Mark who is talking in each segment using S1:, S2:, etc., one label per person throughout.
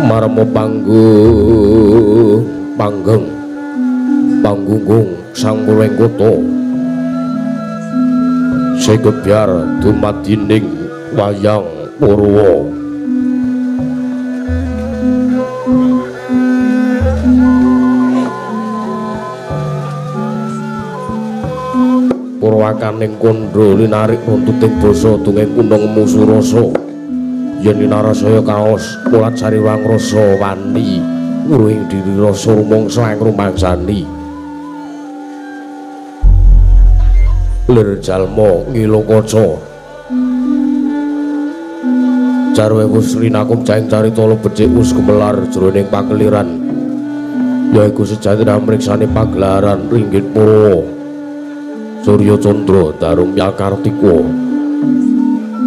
S1: Marmo panggung panggeng panggunggung sang purwing kutha segebyar dumadining wayang Purwa. Purwakaning kandha linarik runtuting basa tunging gunung musurasa yen winarasaya kaos mulat sariwang rasa wani wuruhing diri rasa rumangsa ing rumangsani lir jalma ngilo kaca jarwe wus rinakum jaing carita becik wus gumelar jroning pakeliran yaiku sejatine amriksane pagelaran ringgit Purwa Surya Candra Darum Yakartika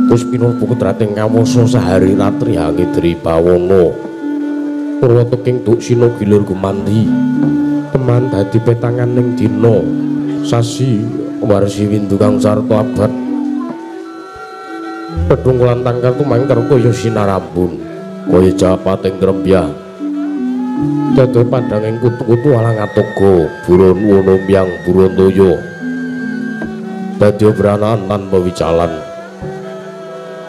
S1: wis pinulbu kudrating kawasa sahari ratri hangidri bawana Purwa teking duksina gilir gumanti teman dadi petanganing dina sasi warsi windu kang sarta abad pedhungkulan tangkar tumangker kaya sinarambun kaya japating grembyah dadi padhanging kutu-kutu alang atoga buron wono mbyang buron toya dadi obranan tanpa wicalan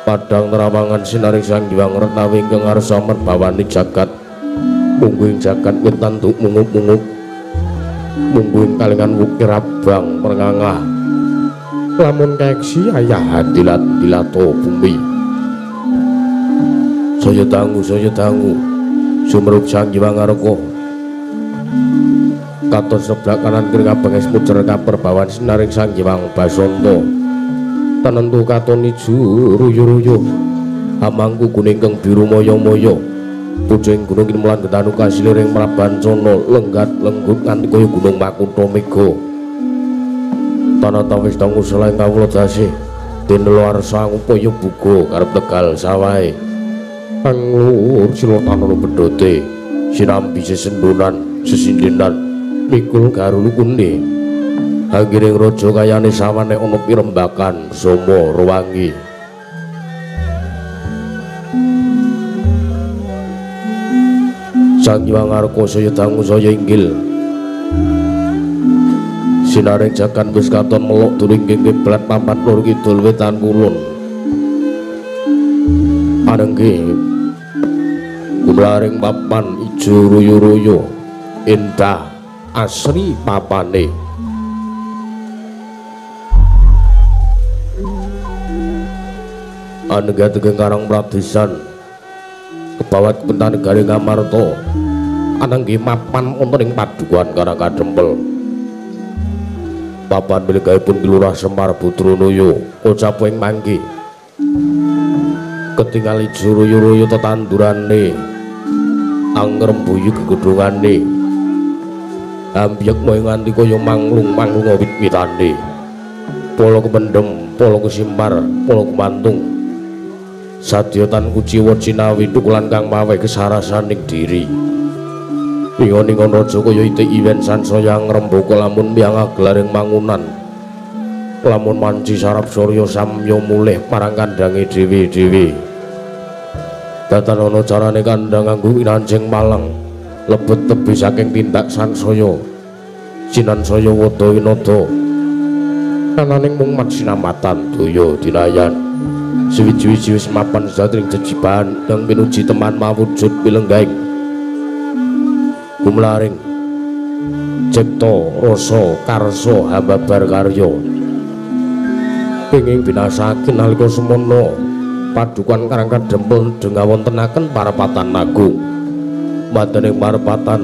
S1: padhang terawangan sinaring Sang Hyang Retnawi ingkang ngarsa merbawani jagat mungguing jagat wetan duk mungup-mungup mungguing kalingan wukir abang merngangah lamun kaeksi ayah hadilat dilato bumi saya dangu sumrup Sang Hyang Ngarka katon sebelah kanan kiri kabenges mujer kaperbawan sinaring Sang Hyang Basanta tenentu katon ijo ruyu-ruyu hamangku kuning keng biru moyo-moyo pucung gunung kinemulan getanu kasiliring Prabancana lenggat lenggut nganti kaya gunung Makutha Mega tanah tawis dangu selaing kawula dasih dene arsa ngupaya buga karep tegal sawahe panglur sila tanana bedhote sinambi sesendunan sesindenan mikul garulukune anggiring raja kayane sawane ana pirembakan soma ruwangi Sang Hyang Ngarka saya dangu saya inggil sinaring jagan wis katon melok duringking kiblat papan lor kidul wetan kulon anengge gumlaring papan ijo ruyu-ruyu endah asri papane anengge tegeng karang pradesan kebawat pentan negari Ngamarta anengge mapan wonten ing padukuhan Karang Kadempel papan milikipun Ki Lurah Semar Budronoyo ucap ing mangke ketingal ijo ruyu-ruyu tetandurane angrembuyu gegodhongane ambyek moyo nganti kaya manglung-manglung wit-witane pala kependhem pala kesimpar pala kemantung sadya tan kuciwa cinawi tukulan kang mawe kesarasaning diri ningon-ningon raja kaya itik iwen sansaya ngrembaka lamun miyang agelaring mangunan lamun manci sarap surya samya mulih marang kandhange dhewe-dhewe datan ana carane kandhang nganggo inancing malang lebet tebi saking tindak sansaya sinansaya wada winada ananing mung mat sinamatan daya dinayan suwiji-wiji wis mapan sejatining jejibahan kang pinuji teman mawujud pilenggahing gumlaring cipta rasa karsa hambabar karya penging binasake nalika semana padukuhan Karang Kadempel dengawontenaken parapatan agung wonten ing parapatan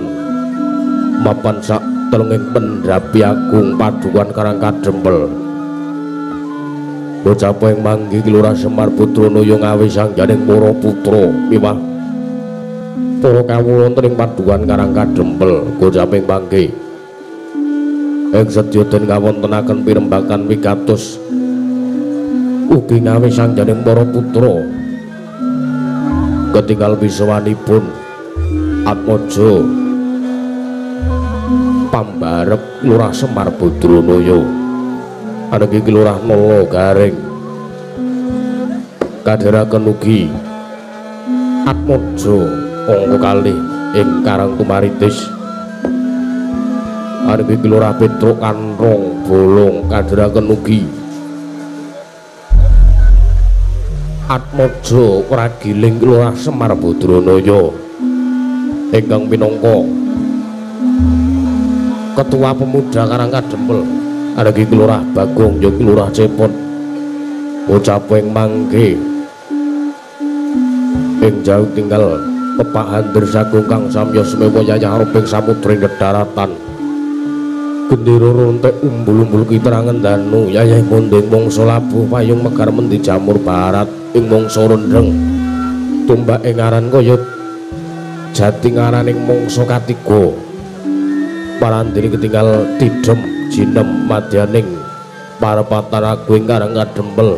S1: mapan sak telenging pendrapi agung padukuhan Karang Kadempel bocah ing manggi Ki Lurah Semar Budronoyo ngawi sangganing para putra miwah para kawula wonten ing padukuhan Karang Kadempel bocah ing manggi ing sedya den kawontenaken pirembakan wigatos ugi ngawi sangganing para putra ketinggal wisawanipun Atmaja pambarep Lurah Semar Budronoyo anengge Ki Lurah Nala Garing kadheraken ugi Atmaja angka kalih ing Karang Tumaritis. Arep Lurah Petruk Kanrong Bolong kandharaken ugi Atmaja Pragiling Lurah Semar Badranaya ingkang minangka Ketua Pemuda Karang Kadempel. Arep Lurah Bagong ya Lurah Cepot ucap ing mangke ing jauh tinggal pepahan Sagung kang samya semewa yayah aruping samudra ing daratan. Gendera rontek umbul-umbul kiterangan danu yayah mondeng mangsa labuh payung megar mendi jamur barat ing mangsa rendheng tumbak ing aran kaya jati ngaraning mangsa katiga parandene ketinggal tidhem jinem madyaning parepatan agung Karang Kadempel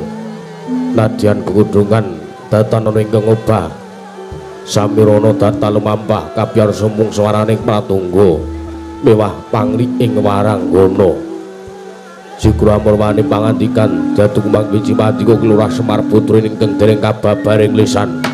S1: nadyan gegundhungan datan ana ingkang obah samirana data lumampah kabyar sumpung swaraning pratungga mewah pangli ing waranggana. Sigra murwani pangandikan jatuh kumang biji pandika Lurah Semar Putra ingkang dereng kababaring lisan.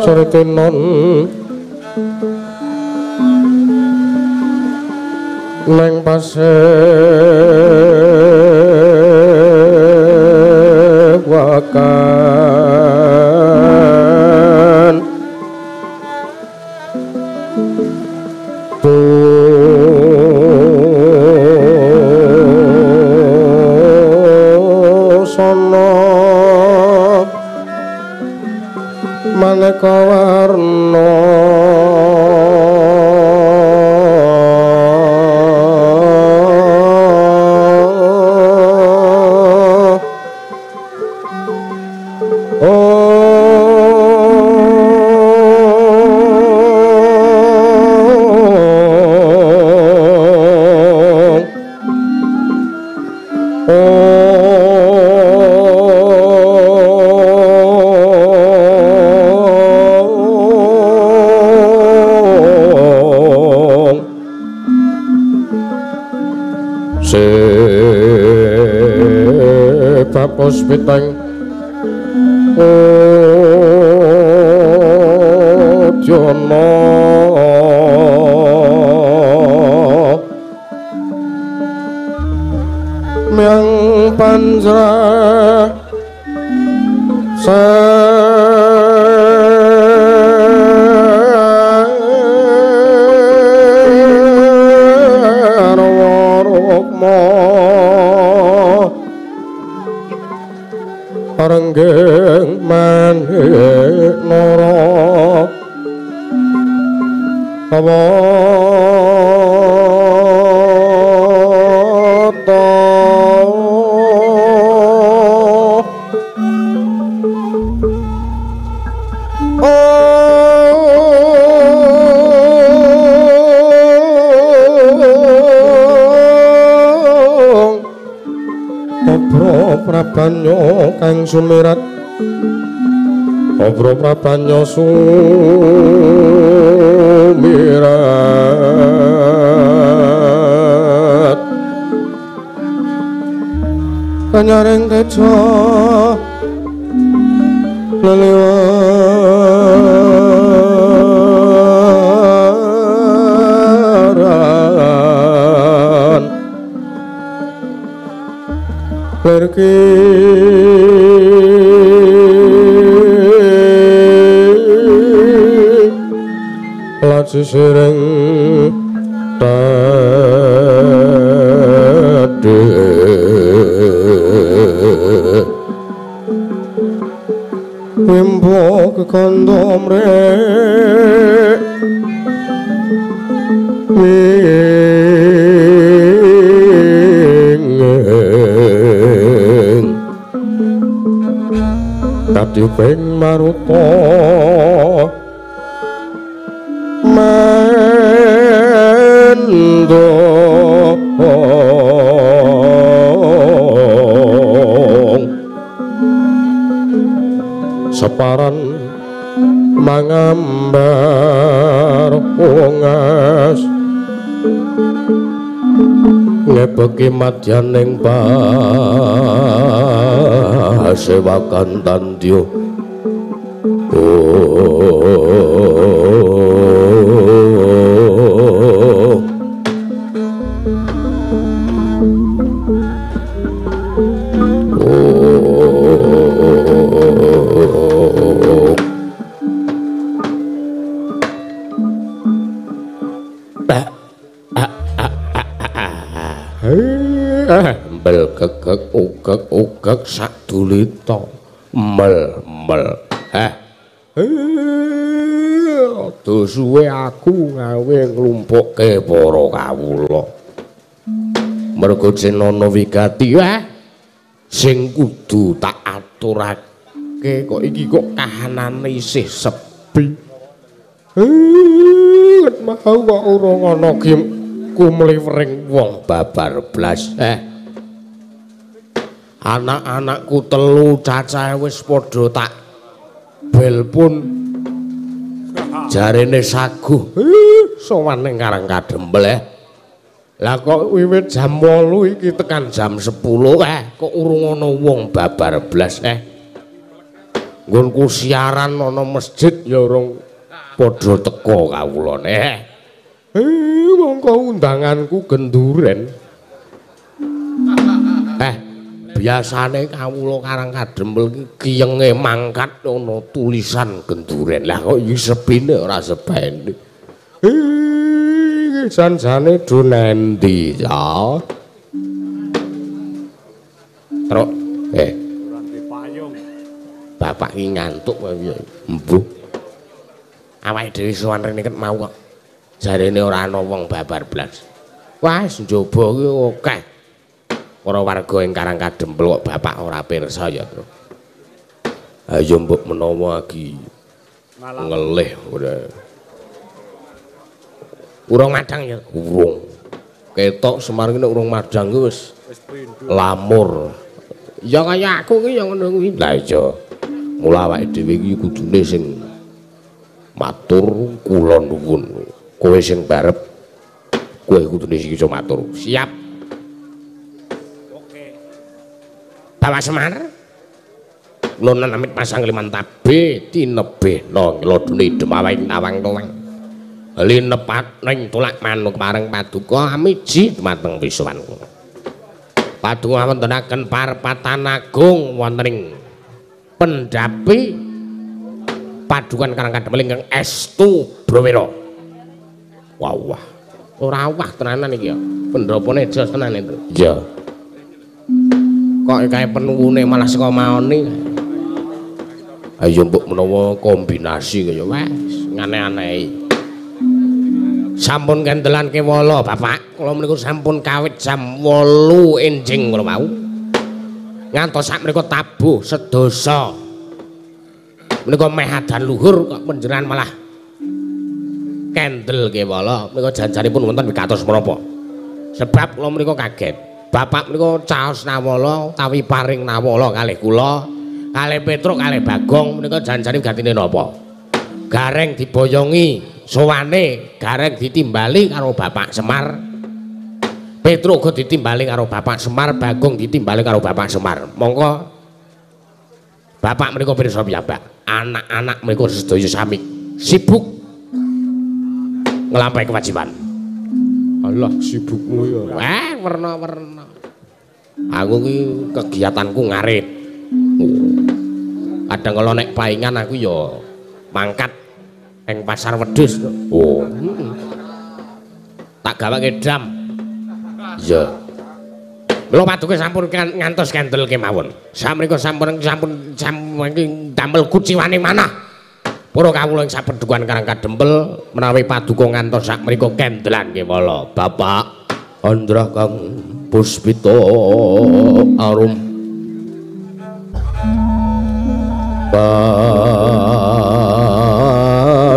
S1: Saritenon neng pasewakan busana maneka warna Piteng Udyana Myang Panjra Sarwa Rukma Renggeng manik nara awata Prabanya kang sumirat obro prabanya sumirat kanyaring teja leliwaran lerki laci sireng tade wimbo kekandha mrek Kadiping maruta mendho separan mangambar ungas ngebeki madyaning pasewakan tandya. Bel gegek ugek ugek sadulita mel mel. Rada suwe aku ngawe nglumpukke para kawula. Mergo jenana wigati sing kudu tak aturake kok iki kok kahanane isih sepi. Mau kok urung ana kumliwering wong babar blas. Anak-anakku telu cacahe wis padha tak belpun jarene saguh sowan ning Karang Kadempel. Lah kok wiwit jam 8 iki tekan jam 10 kok urung ana wong babar blas. Nggonku siaran ana masjid ya urung padha teka kawulane. Mongko undanganku genduren. Biasane kawula Karang Kadempel iki kiyenge mangkat ana tulisan genduren. Lah kok iki sepine ora sebene. Jan-jane do nendi ya? Truk, Bapak iki ngantuk wae piye? Mbuh. Awake dhewe sowan rene ket mau kok. Jarene ora ana wong babar blas. Wah, njaba iki akeh. Para warga ing Karang Kadempel kok bapak ora pirsa ya, Truk. Ayo mbok menawa iki ngelih ora. Urung madang ya? Urung. Ketok Semar iki nek urung madang ki wis lamur. Ya kaya aku ki ya ngono kuwi. Lah iya. Mula awake dhewe iki kudune sing matur kula nuwun. Kowe sing barep kowe kudune sing iso matur. Siap. Oke. Bapak Semar. Kula namit pasang liman tabe tinebihna nglodune demawing tawang-tawang. Linepat ning tulak manuk marang paduka amiji dumateng wisuwan. Paduka wontenaken parpatan agung wonten ing pendhapi padukan Karang Kadempel ingkang estu Browira. Wah, wah. Ora wah tenanan iki ya. Pendhapane jos tenan itu. Iya. Kok kae penuwune malah saka maoni. Ayo mbok menawa kombinasi kaya wes ngane-anehi. Sampun kentelan kewala Bapak, kula menika sampun kawit jam 8 enjing kula wau. Ngantos sak menika tabuh sedasa. Menika meh adan luhur kok panjenengan malah kendel kewala. Menika janjanipun wonten wigatos menapa? Sebab kula menika kaget. Bapak menika caos nawala utawi paring nawala kalih kula, kalih Petruk, kalih Bagong menika janjane gatine napa? Gareng diboyongi sowane, gareng ditimbali karo Bapak Semar. Petruk uga ditimbali karo Bapak Semar, Bagong ditimbali karo Bapak Semar. Mongko Bapak menika pirsa piyambak, anak-anak menika sedaya sami sibuk nglampahi kewajiban.
S2: Alah sibukmu ya.
S1: Wah, werna-werna. Aku ki kegiatanku ngarit. Kadang kala nek paingan aku ya mangkat ing pasar wedhus. Oh. Tak gawake dam. Iya. Mula paduka sampun ngantos kendel kemawon. Samrika sampun damel kuciwane manah. Para kawula ing sapedukan Karang Kadempel menawi paduka ngantos sakmrika kendelan kewala. Bapak
S2: Andra Kang Puspita Arum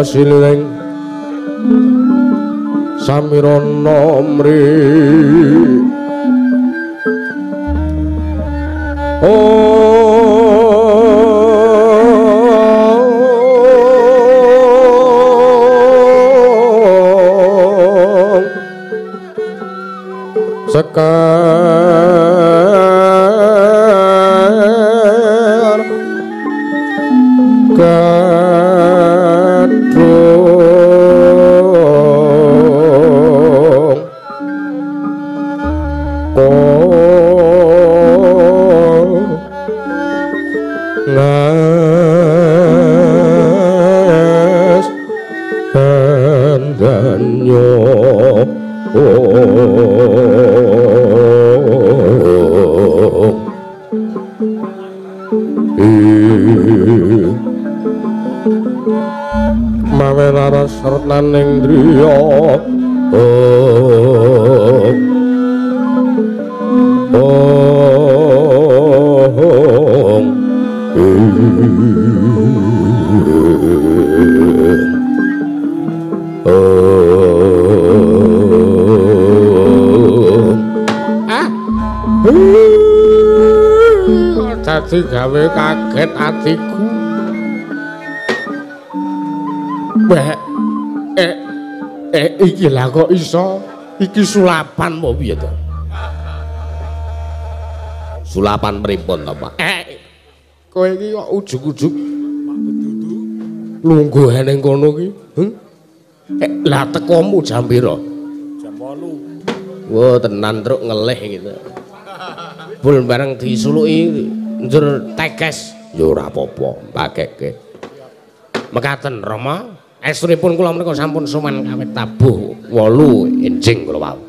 S2: Pasileng Samirana mri Sekar Gadung Nas Dandanyo Mawe laras retnaning driya
S1: Dadi gawe kaget atiku. Weh, iki lah kok iso iki sulapan apa piye to? Sulapan pripun to, Pak? Kowe iki kok ujug-ujug Lungguh ning kono ki. Lah tekomu jam pira?
S3: Jam 8.
S1: Wah, tenan truk ngelih gitu. Bul bareng disuluki njur teges. Ya ora apa-apa, mbakeke. Mekaten Rama, estunipun kula menika sampun sowan kawit tabuh 8 enjing kula wau.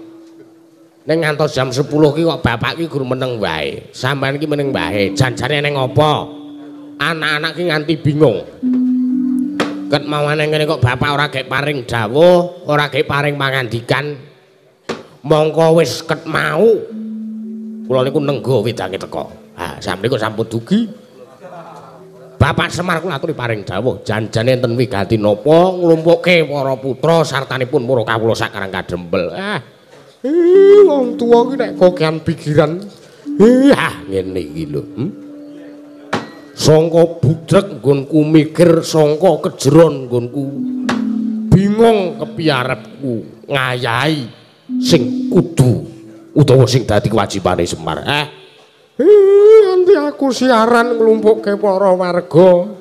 S1: Ning ngantos jam 10 ki kok bapak ki gur meneng wae. Sampeyan ki meneng wae, janjane ning apa? Anak-anak ki nganti bingung. Ket mawane ngene kok bapak ora gek paring dawuh, ora gek paring pangandikan. Mongko wis ket mau kula niku nenggo wedange teka. Ha, sampeyan kok sampun dugi. Bapak Semar kula aturi paring dawuh, janjane enten wigati napa nglumpukke para putra sartanipun para kawula sakarang kadempel. Ah.
S2: Wong tuwa ki nek kokean pikiran.
S1: Ah, ngene iki lho. Sangka budrek nggonku mikir, sangka kejeron nggonku bingung kepiarepku ngayahi sing kudu utawa sing dadi kewajibane Semar.
S2: Nanti aku siaran nglumpukke para warga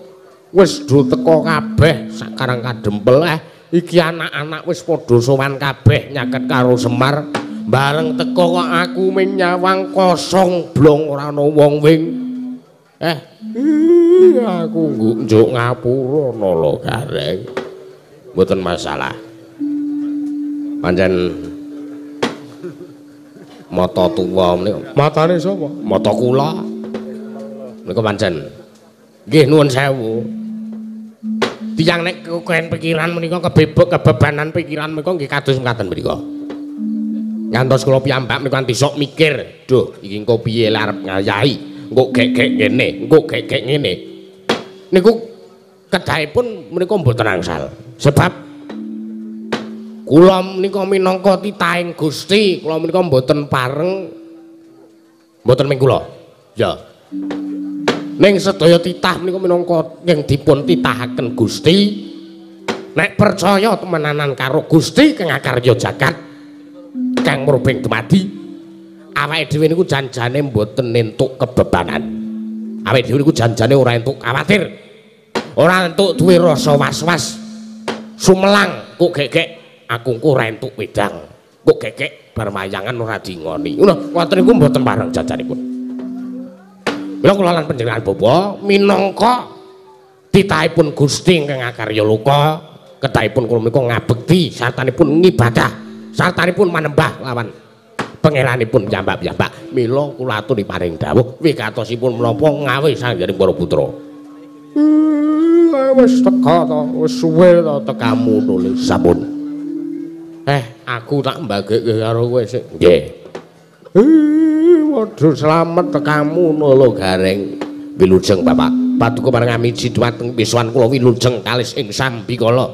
S1: wis do teka kabeh sakarang kadempel. Iki anak-anak wis padha sowan kabeh nyaket karo Semar. Bareng teka kok aku ming nyawang kosong blong ora ana wong wing.
S2: Aku njuk ngapura nala gareng.
S1: Mboten masalah. Pancen mata tuwa menika.
S2: Matane sapa?
S1: Mata kula. Menika pancen. Nggih nuwun sewu. Tiyang nek keken pikiran menika kebebek kebebanan pikiran menika nggih kados mekaten menika. Ngantos kula piyambak menika nganti sok mikir, duh iki engko piye arep ngayahi, engko gek-gek ngene, engko gek-gek ngene. Niku kedahipun menika mboten angsal. Sebab kula menika minangka titahing Gusti, kula menika mboten pareng mboten ming kula. Ya. Ning sedaya titah menika minangka ingkang dipun titahaken Gusti. Nek percaya temenanan karo Gusti kang akarya jagat kang murbeng dumadi, awake dhewe niku janjane mboten entuk kebebanan. Awake dhewe niku janjane ora entuk khawatir. Ora entuk duwe rasa was-was. Sumelang kok gegek aku engko ora entuk wedang. Kok gegek bar wayangan ora dingoni. Ngono, ngoten niku mboten pareng jajanipun. Mila kula lan panjenengan bapa minangka titahipun Gusti ingkang akarya loka, kedahipun kula menika ngabekti sartanipun ngibadah, sartanipun manembah lawan pangeranipun piyambak-piyambak. Mila kula aturi paring dawuh wigatosipun menapa ngawe sanggening para putra.
S2: Wis teka to, wis suwe to
S1: tekamu nulis sampun. Aku tak mbagekke karo kowe sik. Nggih.
S2: Padha slamet
S1: tekamu nala gareng. Wilujeng Bapak. Paduka marang amiji dhumateng pisuwan kula wilujeng kalis ing sambikala.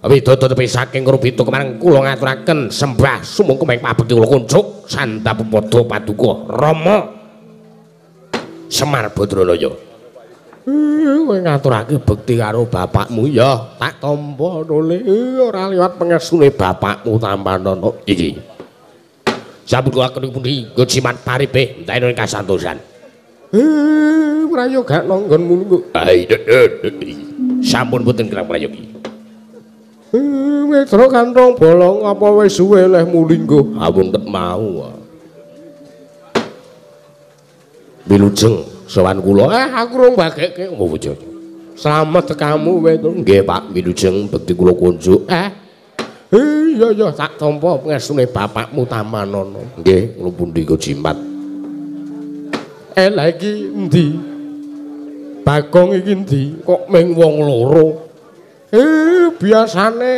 S1: Widodo tepi saking Rubito kemarang kula ngaturaken sembah sumungkem ing pabekti kula kunjuk sandhapepada paduka Rama Semar Badranaya.
S2: Kowe ngaturake bekti karo bapakmu
S1: ya, tak tampa nole ora liwat pangestune bapakmu tampanana iki. Sampun kula aturi pundi nggo jimat paripe entene kasantosan.
S2: Prayoga nanggonmu niku.
S1: Sampun boten kirang prayogi.
S2: Wedra kantong bolong apa wis suwe leh mulinggo?
S1: Ampun ket mau. Wilujeng sowan kula.
S2: Aku rong bagekke.
S1: Oh, bojo.
S2: Slamet tekamu wedra.
S1: Nggih, Pak, wilujeng bekti kula kunjuk.
S2: Iya iya tak tampa pangestune bapakmu tamanana.
S1: Nggih, kula pundi go jimat.
S2: Lha iki endi? Bagong iki endi? Kok ming wong loro? Biasane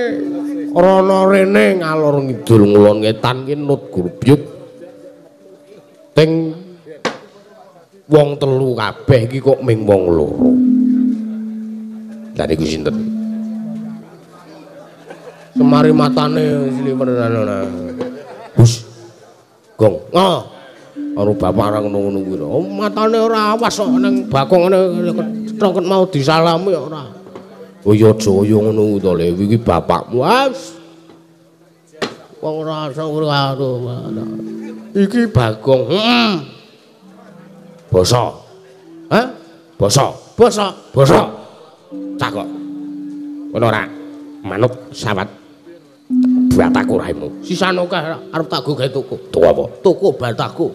S1: rono rene ngalor ngidul ngulon ngetan ki nut grubyuk. Teng wong telu kabeh iki kok ming wong loro. Lha niku sinten?
S2: Semari matane sliwenan.
S1: Hus. Gong. Ngoh. Karo bapak ora ngono-ngono kuwi.
S2: Oh, matane ora awas kok ning Bagong ngene kethok mau disalami ora.
S1: Oh ya aja kaya ngono kuwi to Le, iki bapakmu.
S2: Wes. Wong ora ora. Iki Bagong.
S1: Heeh. Basa.
S2: Hah?
S1: Basa.
S2: Bosok,
S1: bosok. Cah kok. Ngono ora manut sawat bataku raimu.
S2: Sisane akeh arep tak go gawe tuku.
S1: Tuku apa?
S2: Tuku bataku.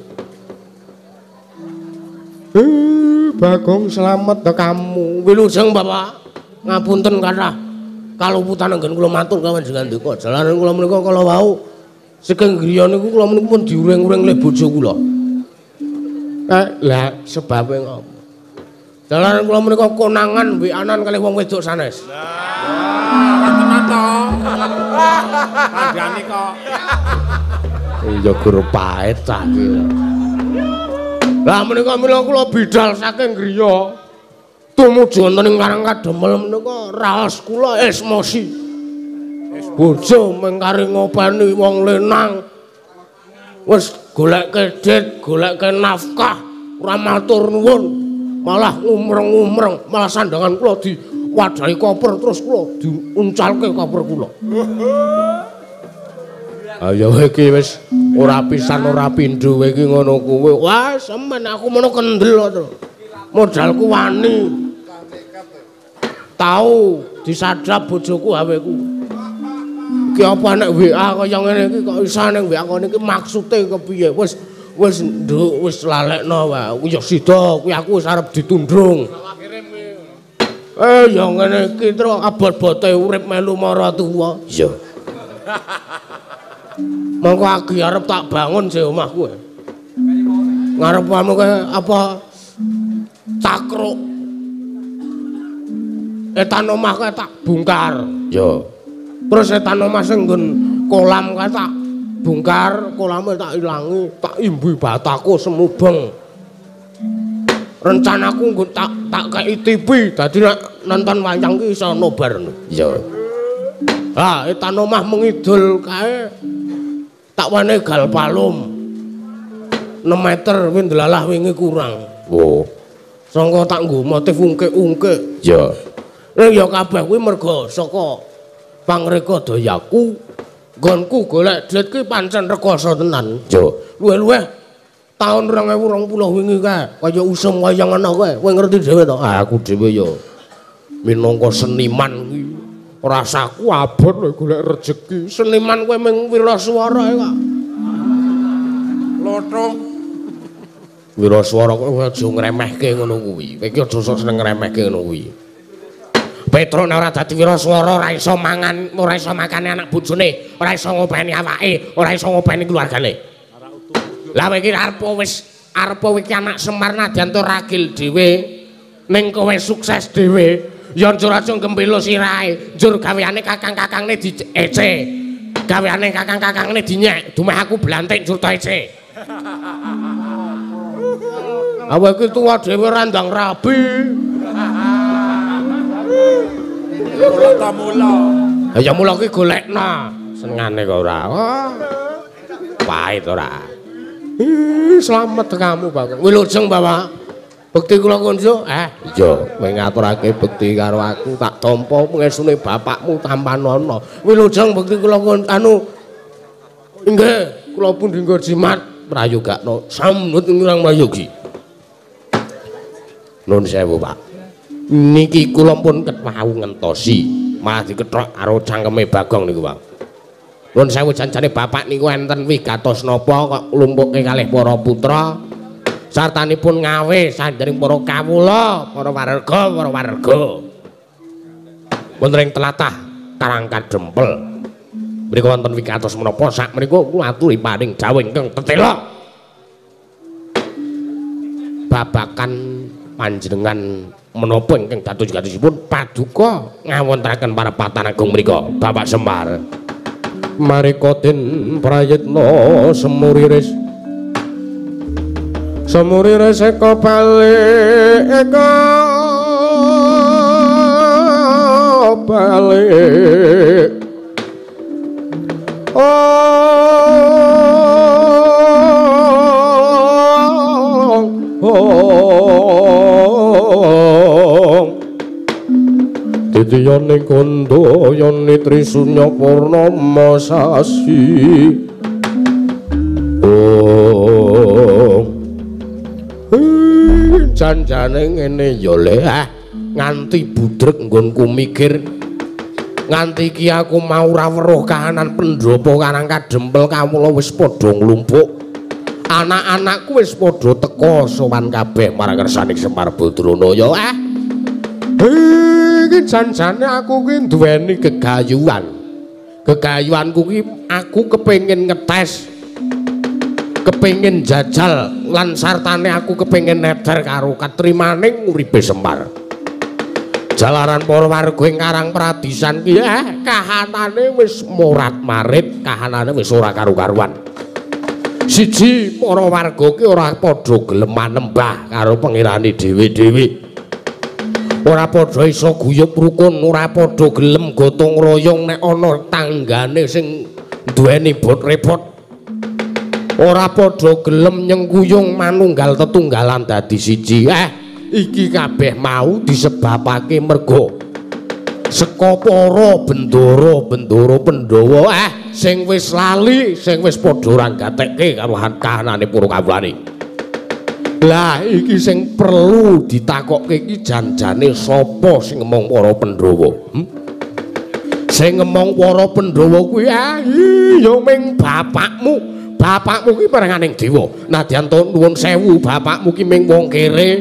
S2: Bagong selamat to kamu. Wilujeng Bapak. Ngapunten kathah kaluputan anggen kula matur kawon jenengan ndika. Jalaran kula menika kala wau saking griya niku kula menika pun diuring-uring le bojo kula. Lah sebabe ngopo? Jalaran kula menika konangan weanan kalih wong wedok sanes.
S3: Lah, ora tenan to. Kandhane kok.
S1: Iya gur paet cah iki.
S2: Lah menika mila kula bidal saking griya. Tumuju wonten ing Karang Kadempel menika raos kula esmosi. Bojo mengkari ngopeni wong lenang. Wis goleke dit, goleke nafkah, ora matur nuwun. Malah ngumreng-ngumreng, malah sandangan kula diwadahi koper terus kula diuncalke koper kula.
S1: Ayo iki wis ora pisan ora pindho iki ngono kuwi.
S2: Wah, semen aku mono kendel to. Modalku wani. Tau disadap bojoku HP-ku. Iki apa nek WA kaya ngene iki kok iso ning WA ngene iki maksude kepiye? Wis wis nduk wis lalekno wae. Ya sida kuwi aku wis arep ditundrung. Ya ngene iki tru abot-abote urip melu maratuwa.
S1: Iya.
S2: Mongko agi arep tak bangun sih omahku. Ngarepmu kae apa cakruk. Etan omah kae tak bongkar.
S1: Ya.
S2: Terus etan omah sing nggon kolam kae tak bongkar, kolame tak ilangi, tak imbu bataku semubeng. Rencanaku nggon tak kei TV, dadi nek nonton wayang ki iso nobar.
S1: Iya.
S2: Ha, etan omah mengidul kae tak wenehi galvalum. 6 meter kuwi ndelalah wingi kurang.
S1: Oh.
S2: Sangka tak nggo motif ungke-ungke.
S1: Ya.
S2: Ning ya kabeh kuwi merga saka pangreka dayaku. Nggonku golek duit ki pancen rekoso tenan.
S1: Ya.
S2: Luwih-luwih taun 2020 wingi kae kaya usum kaya ngono kae. Kowe ngerti dhewe to?
S1: Ah, aku dhewe ya minangka seniman kuwi
S2: rasaku abot lho golek rejeki. Seniman kowe mung wiraswara kok.
S3: Lothong.
S1: Wiraswara kowe aja ngremehke ngono kuwi. Kowe iki aja sok seneng ngremehke ngono kuwi.
S2: Petro nek ora dadi wiraswara ora iso mangan, ora iso makane anak bojone, ora iso ngopeni awake, ora iso ngopeni keluargane. Lah kowe iki arep wis arep kowe iki anak Semar nadyan to ragil dhewe, ning kowe sukses dhewe, ya njur aja gembelo sirahe, njur gaweane kakang-kakangne diece. Gaweane kakang-kakangne dinyek, dumeh aku blantik njur to ece. Awake iki tuwa dhewe ora ndang rabi.
S3: Mula ta mula.
S1: Ya mula ki golekno. Senengane kok ora. Oh. Pahit ora.
S2: Slamet kamu, Bapak. Wilujeng, Bapak. Bekti kula kunjuk.
S1: Iya, kowe ngaturake bekti karo aku tak tampa pengesune bapakmu tampanana.
S2: Wilujeng bekti kula anu inggih, kula pun dinggo jimat
S1: prayogakno samut ingkang prayogi. Nuwun sewu, Pak. Niki kula pun ketwau ngentosi, malah dikethok karo cangkeme Bagong niku, Pak. Nuwun sewu janjane bapak niku enten wigatos napa kok lumpuke kalih para putra sartanipun ngawe sanjering para kawula, para warga, para warga. Wonten ing tlatah Karang Kadempel. Mriku wonten wigatos menapa sak menika kula aturi paring dawuh ingkang tetela. Babakan panjenengan menapa ingkang dados-dadosipun paduka ngawontenaken parepatan agung mriku Bapak Semar.
S2: Marika den prayitna semuriris. Semuriris eka balik eka balik. Oh, Titiyane kondo yoni trisunya purnama sasi. Oh, Janjane ngene ya Le, nganti budrek nggonku mikir. Nganti iki aku mau ora weruh kahanan pendhapa Karang Kadempel kawula wis padha nglumpuk. Anak-anakku wis padha teka sowan kabeh marang kersaning Semar Badrana ya. Iki janjane aku ki duweni gegayuhan. Gegayuhanku ki aku kepengin ngetes, kepengin jajal lan sartane aku kepengin neder karo katrimaning uripe Semar. Jalaran para warga ing Karang Pradisan ki kahanane wis morat-marit, kahanane wis ora karu-karuan. Siji, para warga ki ora padha gelem manembah karo pengirane dhewe-dhewe. Ora padha iso guyub rukun, ora padha gelem gotong royong nek ana tanggane sing duweni bot repot. Ora padha gelem nyengkuyung manunggal tetunggalan dadi siji. Iki kabeh mau disebabake merga saka para bendara-bendara Pandhawa sing wis lali, sing wis padha ora gatekke karo kahanane para kawulane. Lah iki sing perlu ditakokke iki janjane sapa sing ngemong para Pandhawa? Sing ngemong para Pandhawa kuwi ya ming bapakmu. Bapakmu ki peranganing dewa. Nadyan to nuwun sewu, bapakmu ki ming wong kere.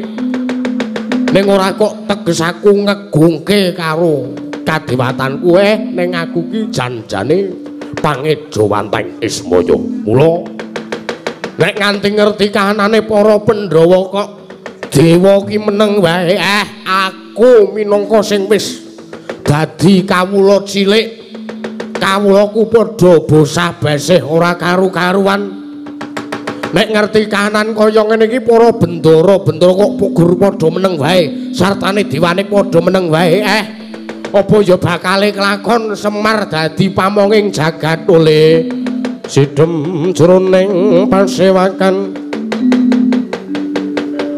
S2: Ning ora kok teges aku ngegungke karo kadewatanku, ning aku ki janjane pangejawanteng Ismaya. Mula nek nganti ngerti kahanane para Pandhawa kok dewa ki meneng wae, aku minangka sing wis dadi kawula cilik, kawulaku padha bosah besih ora karu-karuan. Nek ngerti kahanan kaya ngene iki para bendara-bendara kok gur padha meneng wae, sartane dewane padha meneng wae, apa ya bakale kelakon Semar dadi pamonging jagat oleh sidhem jroning pasewakan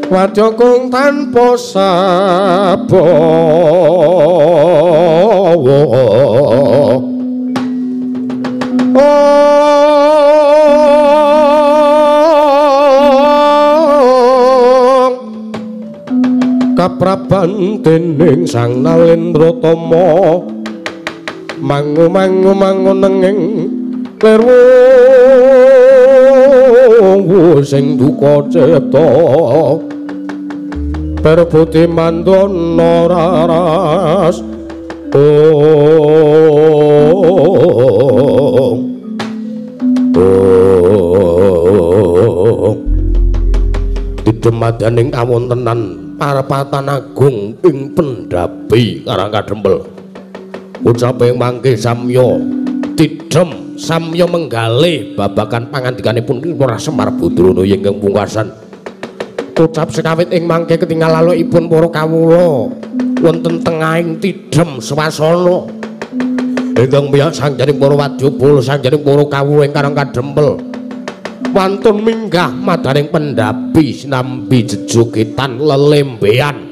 S2: wadya kung tanpa sabawa. Kapraban dening Sang Nalendra Tama mangu mangu mangu nenging lirwu sing duka cipta perbuti mandana raras. Didemadaning kawontenan parapatan agung ing pendhapi Karang Kadempel. Ucape mangke samya tidhem samya menggalih babagan pangandikanipun Lurah Semar Badrana ingkang pungkasan. Ucap sekawit ing mangke ketingal lalukipun para kawula wonten tengahing tidhem swasana. Ingkang miyos sangjaning para wadyabala sangjaning para kawula ing Karang Kadempel wantun minggah madaning pendhapi sinambi jejogetan lelembean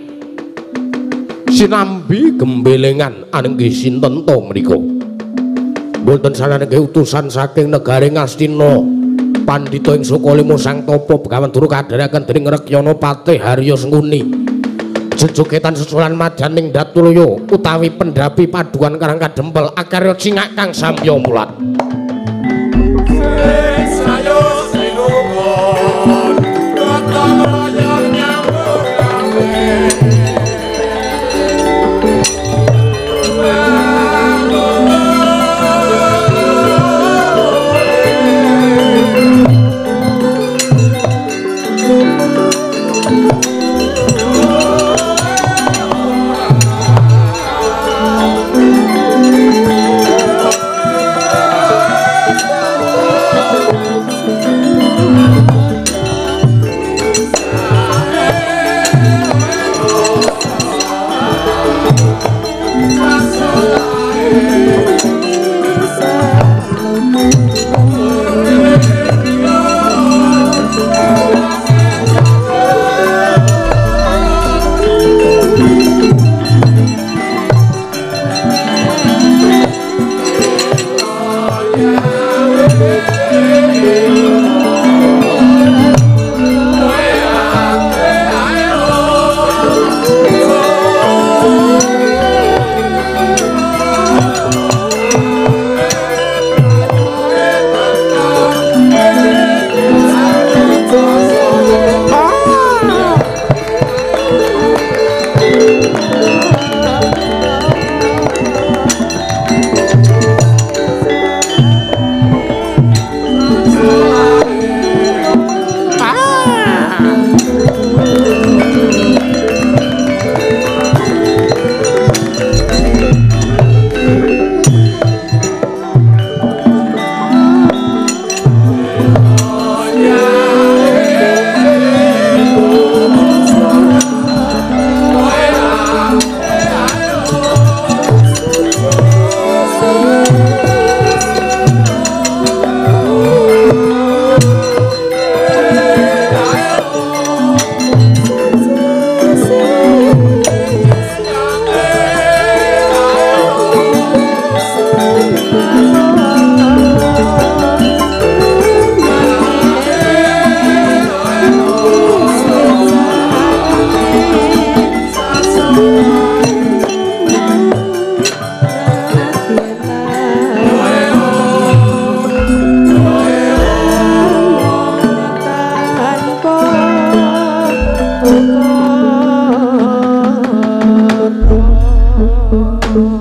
S2: sinambi gembelengan anenggih sinten to menika. Mboten sananggih utusan saking negari Ngastina pandhita ing Sukalima Sang Tapa Begawan Dura kadheraken dening Rekyana Patih Harya Sengkuni. Jejogetan susulan madaning Datulaya utawi pendhapi paduan Karang Kadempel akarya cingak kang samya mulat.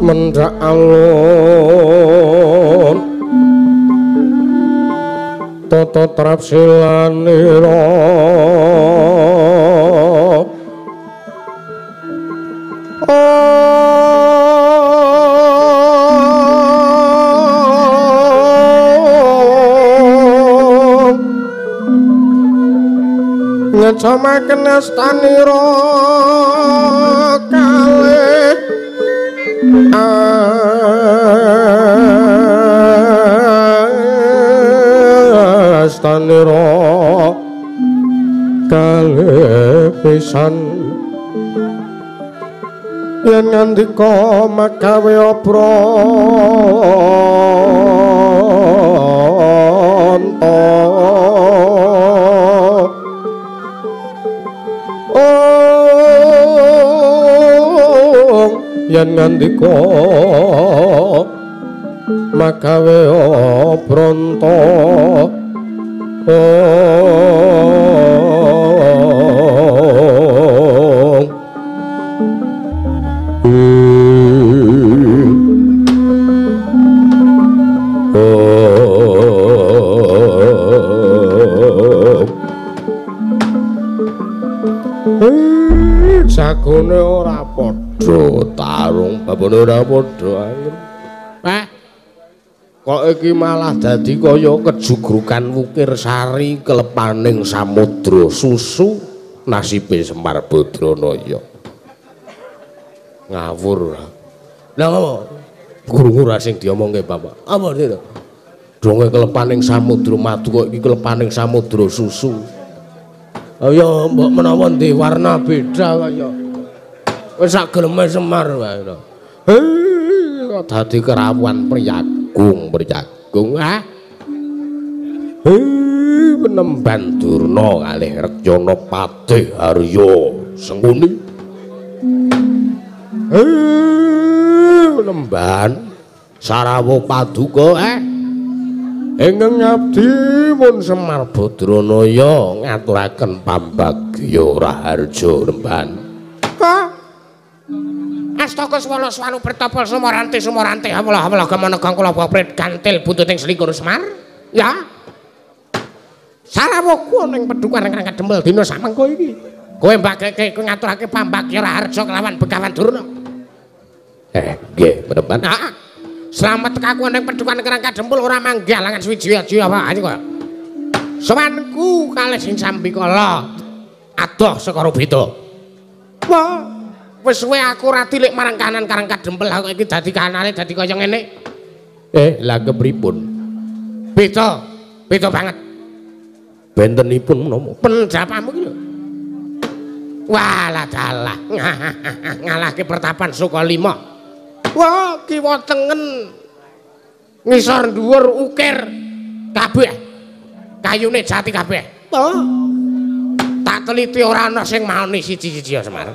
S2: Mendhak alun tata trapsilanira ngecamaken astanira kalih astanira kalih pisan yen ngandika magawe obranta yen ngandika magawe obranta jagone ora padha tarung babone ora padha angin. Kok iki malah dadi kaya kejugrukan wukir sari kelepaning samudra susu nasibe Semar Badranaya. Ngawur. Lah apa? Krungu ra sing diomongke bapak. Apa itu? Donge kelepaning samudra madu kok iki kelepaning samudra susu. Ayo mbok menawa ndek warna beda kaya. Wis sak geleme Semar wae. Hei, kok dadi kerawuan priyagung, priyagung ah. Hei, penemban Durna kalih Rekyana Patih Arya Sengkuni. Hei, penemban Sarawa Paduka eh. Ingkang ngabdi pun Semar Badranaya ngaturaken pambagya raharja remban. Ha? Astaka swala swanu pertapa sumorante sumorante hawala hawala gamana kang kula bapret gantil buntuting selikur Semar. Ya. Sarawa ku ning pedukan kang kademel dina samengko iki. Kowe mbageke kowe ngaturake pambagya raharja kelawan Begawan Durna. Nggih, penemban. Heeh. Slamet tekaku ning pedukan kerangka dempul ora manggih alangan suwiji-wiji apa ayo kok. Sowanku kalih sing sambikala adoh saka Rubita. Wah, wis suwe aku ora tilik marang kanan karang kadempel aku iki dadi kanane dadi kaya ngene. Lah kepripun? Beda, beda banget. Bentenipun menapa? Pendapamu iki lho. Walah dalah, ngalahke pertapan Sukalima. Wah, kiwa tengen ngisor dhuwur ukir kabeh. Kayune jati kabeh. Oh. Tak teliti ora ana sing maoni siji-siji ya Semar.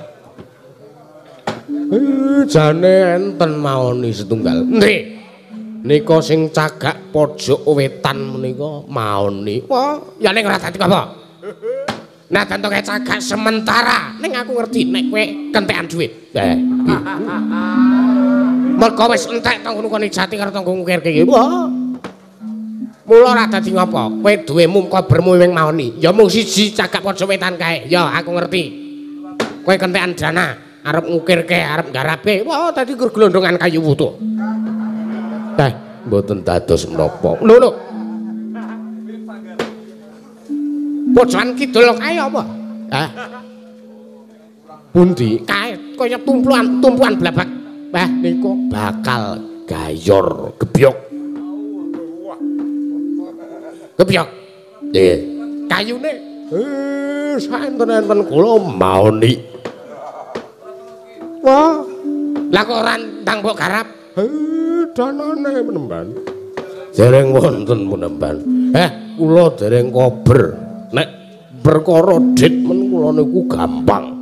S2: Jane enten maoni setunggal. Endi? Nika sing cagak pojok wetan menika maoni. Wah, ya ning ora dadi apa? Nah, tentuke cagak sementara. Ning aku ngerti nek kowe kentekan dhuwit. Mergo wis entek tanggono kene jati karo tanggo ngukirke iki. Wah. Mula ora dadi ngapa? Kowe duwemu kobermu wing maoni. Ya mung siji cagak pojok wetan kae. Ya aku ngerti. Kowe kentekan dana arep ngukirke, arep nggarape. Wah, dadi gur glondongan kayu wutuh. Mboten dados menapa. Lho lho. Pojokan kidul kae apa? Hah? Pundi? Kae kaya tumpuan blabak. Wah, niku bakal gayor gebyok. Gebyok. Nggih. Kayune saenten-enten kula maoni. Wah. Lah kok ora ndang mbok garap? Danane penemban. Dereng wonten penemban. Kula dereng kober. Nek perkara dit men kula niku gampang.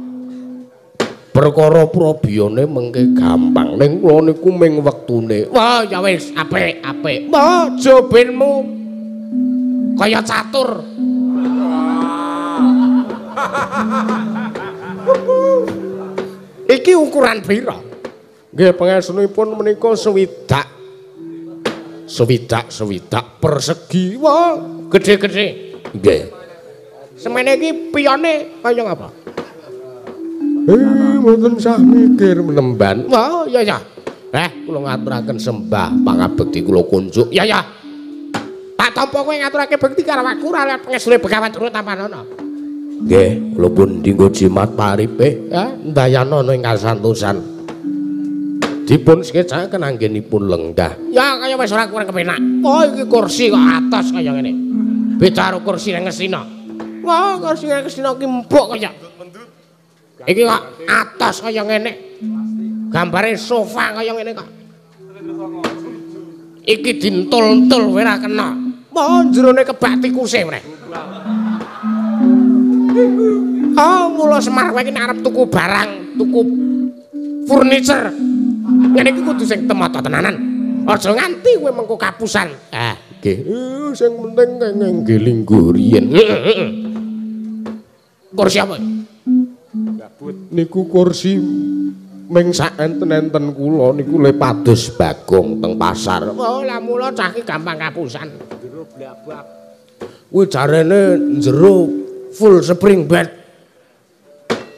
S2: Perkara probiyane mengke gampang. Ning kula niku ming wektune. Wah, ya wis apik, apik. Wah, jobenmu kaya catur. Iki ukuran pira? Nggih, pangestunipun menika swidak. Swidak persegi. Wah, gedhe-gedhe. Nggih. Semene iki piyone kaya ngapa? Mboten sah mikir menemban. Wah, iya ya. Kula ngaturaken sembah pangabekti kula kunjuk. Ya ya. Tak tampa kowe ngaturake bekti karo aku ora lihat pangestune Begawan Durna tampanana. Nggih, kula pun dinggo jimat paripe, ya, ndayana ing kasantosan. Dipun skecaken anggenipun lenggah. Ya kaya wis ora kurang kepenak. Oh, iki kursi kok atos kaya ngene. Beda karo kursi nang Ngastina. Wah, kursi nang Ngastina ki empuk kaya. Iki kok atos kaya ngene. Gambare sofa kaya ngene kok. Iki dintul-entul kowe ora kena. Wah, jerone kebak tikuse meneh. Oh, mula Semar kowe iki nek arep tuku barang, tuku furniture. Ngene iki kudu sing temata tenanan. Aja nganti kowe mengko kapusan. Ah, nggih. Sing penting kenging nggih lingguh riyen. Kursi apa?
S3: Gabut.
S2: Niku kursi ming sak enten-enten kula niku le pados Bagong teng pasar. Oh, lah mula cah iki gampang kapusan.
S3: Jero blabak.
S2: Kuwi jarene jero full spring bed.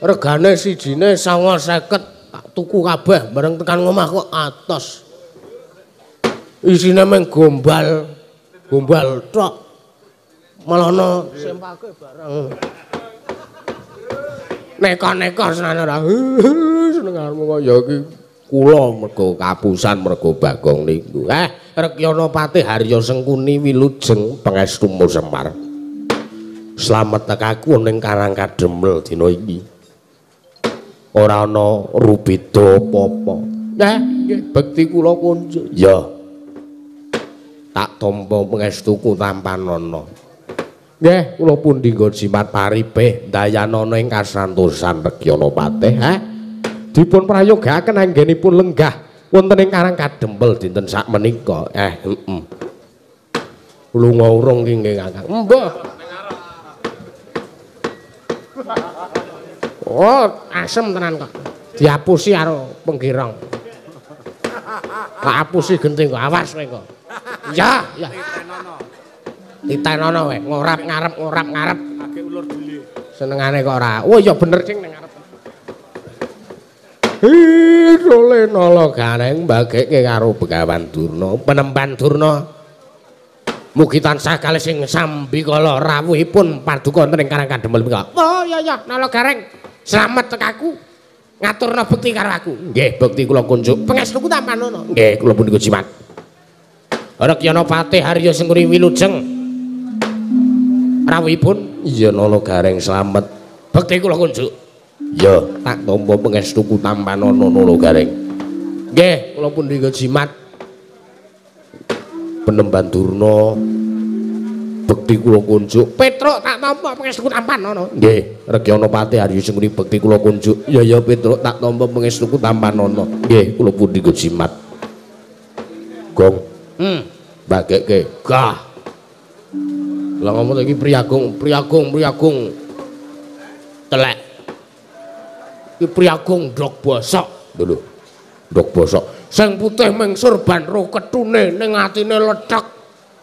S2: Regane sijine 950. Tak tuku kabeh bareng tekan ngomah kok atos. Isine mung gombal, gombal tok. Malah ana sempake bareng. Neka-neka senane ora. Senenganmu kaya iki kula mergo kapusan mergo Bagong niku. Rekyana Patih Harya Sengkuni wilujeng pangestumu Semar. Slamet tekaku ning Karang Kademel dina iki. Ora ana rubeda apa-apa. Nggih, bekti kula kunjuk. Ya. Tak tampa pangestuku tampanana. Nggih, kula pun dinggo jimat paripih ndayanana ing kasantosan Rekyana Patih. Dipun prayogakaken anggenipun lenggah wonten ing Karang Kadempel dinten sakmenika. Heeh. Lunga urung ki nggih Kakang. Mbah. Oh, asem tenan kok. Diapusi karo penggirong. Tak apusi genting kok, awas kowe kok. Ya, ya. Titenono kowe, ngorap ngarep ngorap ngarep.
S3: Age ulur dhewe.
S2: Senengane kok ora. Oh ya bener sing ning ngarep. Dole nala gareng mbageke karo Begawan Durna, penemban Durna. Mugi tansah kalih sing sambikala rawuhipun paduka wonten ing Karang Kadempel menika. Oh iya ya, nala gareng. Slamet tekaku. Ngaturna bekti karo aku. Nggih, bekti kula kunjuk. Pangestuku tampanana. Nggih, kula punika jimat. Rekyana Patih Harya Sengkuni wilujeng. Rawuhipun iya nala gareng slamet. Bekti kula kunjuk. Ya, tak tampa pangestuku tampanana nala gareng. Nggih, kula punika jimat. Penemban Durna bekti kula kunjuk. Petruk tak tampa pangestuku tampanana. Nggih, Rekyana Patih Harya Sengkuni bekti kula kunjuk. Ya ya Petruk tak tampa pangestuku tampanana. Nggih, kula punika jimat. Gong. Bagekke. Gah. Lah ngomong iki Priagung, Priagung, Priagung. Telek. Iki Priagung ndok bosok. Lho lho. Ndok bosok. Sing putih ming surban ro ketune ning atine lethek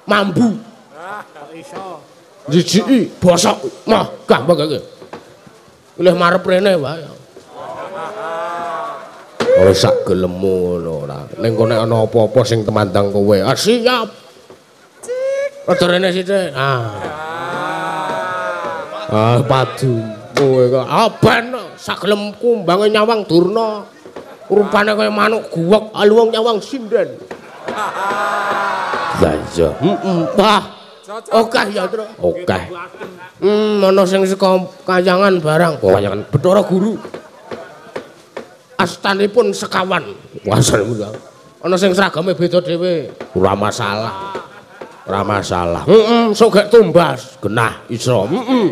S2: mambu.
S3: Ah, kok iso.
S2: Jijiki bosok. Mah, gampang iki. Pilih marep rene wae. Ora sak gelemmu ngono ora. Ning kono ana apa-apa sing temandang kowe. Ah, siap. Rada rene sithik. Ah. Ah, padu. Kowe kok ben sak gelemku mbange nyawang Durna. Rupane kaya manuk guwek, aluwung nyawang sinden. Lah iya. Heeh. Wah. Okeh ya, Tru. Okeh. Ana sing saka kayangan barang. Oh, kayangan Bathara Guru. Astanipun sekawan. Wah, ana sing seragame beda dhewe. Ora masalah. Ora masalah. Heeh, sok gek tumbas, genah iso. Heeh.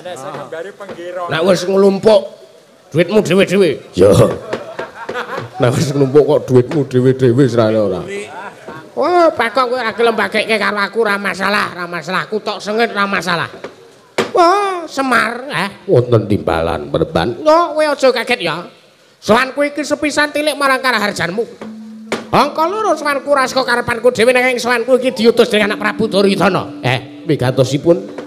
S3: Nek sing gambare penggirong.
S2: Nek wis nglumpuk duitmu dhewe-dhewe. Ya. Nek wis nglumpuk kok duitmu dhewe-dhewe serane ora. Oh, Bagong kowe ora gelem bagekke karo aku ora masalah, ora masalah. Aku tok sengit ora masalah. Wah, Semar, wonten timbalan perban. Yo, kowe aja kaget ya. Sowanku iki sepisan tilik marang karaharjanmu. Angka loro sowanku ora saka karepanku dhewe nanging sowanku iki diutus dening anak Prabu Duryudana. Wigatosipun.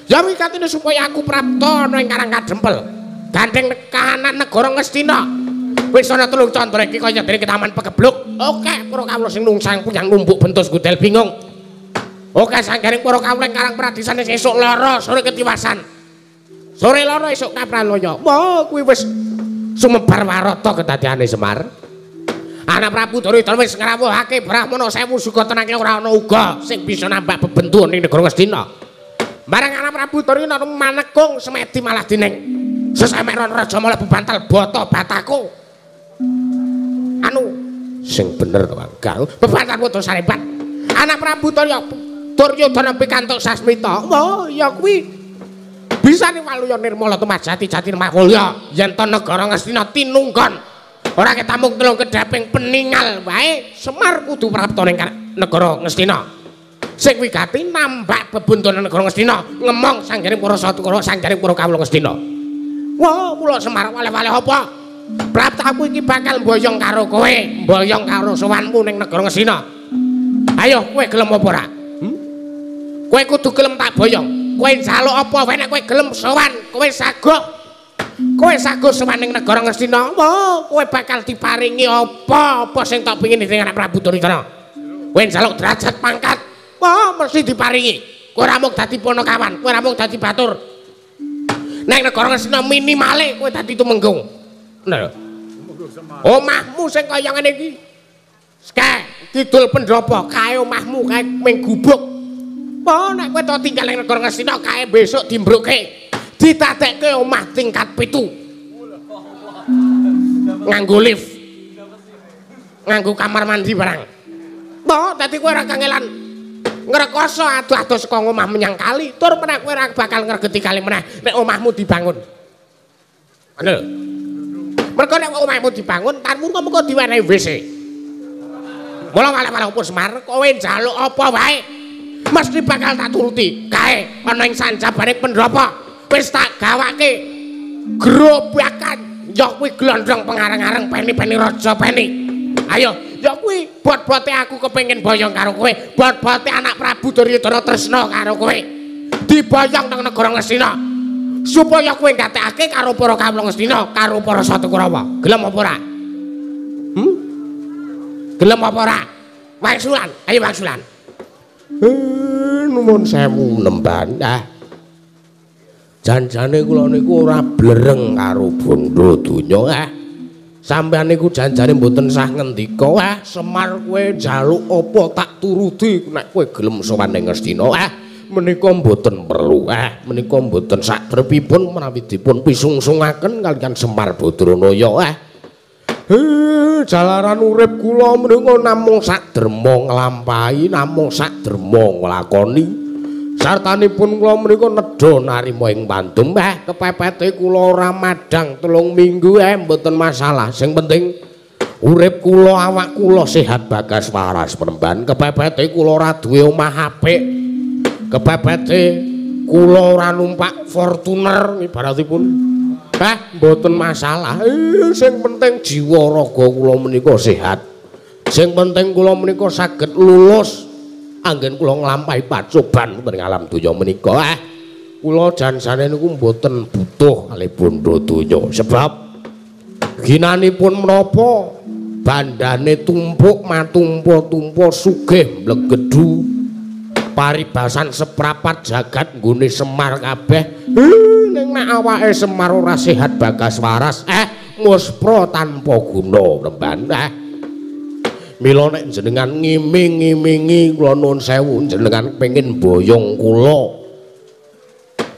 S2: Ya wigatine supaya aku prapta ana ing Karang Kadempel. Gandeng kahanan negara Ngastina. Wis ana telung candra iki kaya dene taman pegebluk. Oke, para kawula sing nungsang puyang numbuk bentus gudel bingung. Oke, sanggaring para kawula ing Karang Pradisan esuk lara sore ketiwasan. Sore lara esuk kapralaya. Wah, kuwi wis sumebar warata kedadeane Semar. Anak Prabu Duryudana wis ngrawuhake Brahmana 1000 suka tenange ora ana uga sing bisa nambah bebentu ning negara Ngastina. Bareng anak Prabu Duryudana manekung semedi malah dining sesamek raja malah bebantal bata bataku. Anu sing bener to Kang. Bebantal bata sarebat. Anak Prabu Duryudana pikantuk sasmita. Wah, ya kuwi bisa waluya nirmala tumajati jati makulya yen to negara Ngastina tinunggon. Ora ketamung telung kedhaping peningal wae Semar kudu prapta ning negara Ngastina. Sing wigati nambah bebuntunan negara Ngastina, ngemong sanggaring para satukara sanggaring para kawula Ngastina. Wah, kula Semar waleh-waleh apa? Praptaku iki bakal mboyong karo kowe, mboyong karo sowanmu ning negara Ngastina. Ayo kowe gelem apa ora? Kowe kudu gelem tak boyong. Kowe njaluk apa wae nek kowe gelem sowan, kowe sagoh. Kowe sago sowan ning negara Ngastina. Wah, kowe bakal diparingi apa-apa sing tak pengin dening anak Prabu Duryudana. Kowe njaluk derajat pangkat, wah mesti diparingi. Kowe ora mung dadi punakawan, kowe ora mung dadi batur. Ning negara Ngastina minimale kowe dadi tumenggung. Ngono lho. Omahmu sing kaya ngene iki. Skek, kidul pendhapa, kae omahmu kae ming gubuk. Wah, nek kowe tok tinggal ning negara Ngastina kae besok dimbruke. Ditatekke omah tingkat 7. Nganggo lift. Nganggo kamar mandi barang. Toh, dadi kowe ora kangelan ngrekoso adoh-adoh saka omah menyang kali, tur meneh kowe ora bakal ngregeti kali meneh nek omahmu dibangun. Ngono lho. Mergo nek omahmu dibangun, tanmu mengko diwenehi WC. Mula waleh-waleh opo Semar, kowe njaluk apa wae mesti bakal tak turuti. Kae ana ing sanjabane pendhapa. Wis tak gawake grobakan ya kuwi glondong pengareng-areng peni-peni raja peni. Ayo ya kuwi bot-bote aku kepengin boyong karo kowe, bot-bote anak Prabu Duryudana tresna karo kowe. Diboyong nang negara Ngastina supaya kowe gatekake karo para kawula Ngastina, karo para Satukurawa. Gelem apa ora? Gelem apa ora? Wangsulan, ayo wangsulan. Nuwun sewu nemban. Janjane kula niku ora blereng karo bondo donya. Sampeyan niku janjane mboten sah ngendika. Semar kowe njaluk apa tak turuti nek kowe gelem sowan ning Ngastina. Menika mboten perlu. Menika mboten sakrepipun menawi dipun pisungsungaken kaliyan Semar Badranaya. Jalaran urip kula menika namung sak derma nglampahi, namung sak derma nglakoni. Sartanipun kula menika nedha narima ing pandum. Kepepete kula ora madhang 3 minggu mboten masalah. Sing penting urip kula, awak kula sehat bagas waras penemban. Kepepete kula ora duwe omah apik. Kepepete kula ora numpak Fortuner ibaratipun. Mboten masalah. Sing penting jiwa raga kula menika sehat. Sing penting kula menika saged lulus anggen kula nglampahi pacoban wonten ing alam donya menika. Kula jansane niku mboten butuh kalih bondo donya. Sebab ginanipun menapa bandane tumpuk matumpa-tumpa sugih mlegedu paribasan seprapat jagat nggone Semar kabeh. Ning nek awake Semar ora sehat bagas waras, muspra tanpa guna remban. Mila nek jenengan ngiming-ngimingi kula nuwun sewu jenengan pengin boyong kula.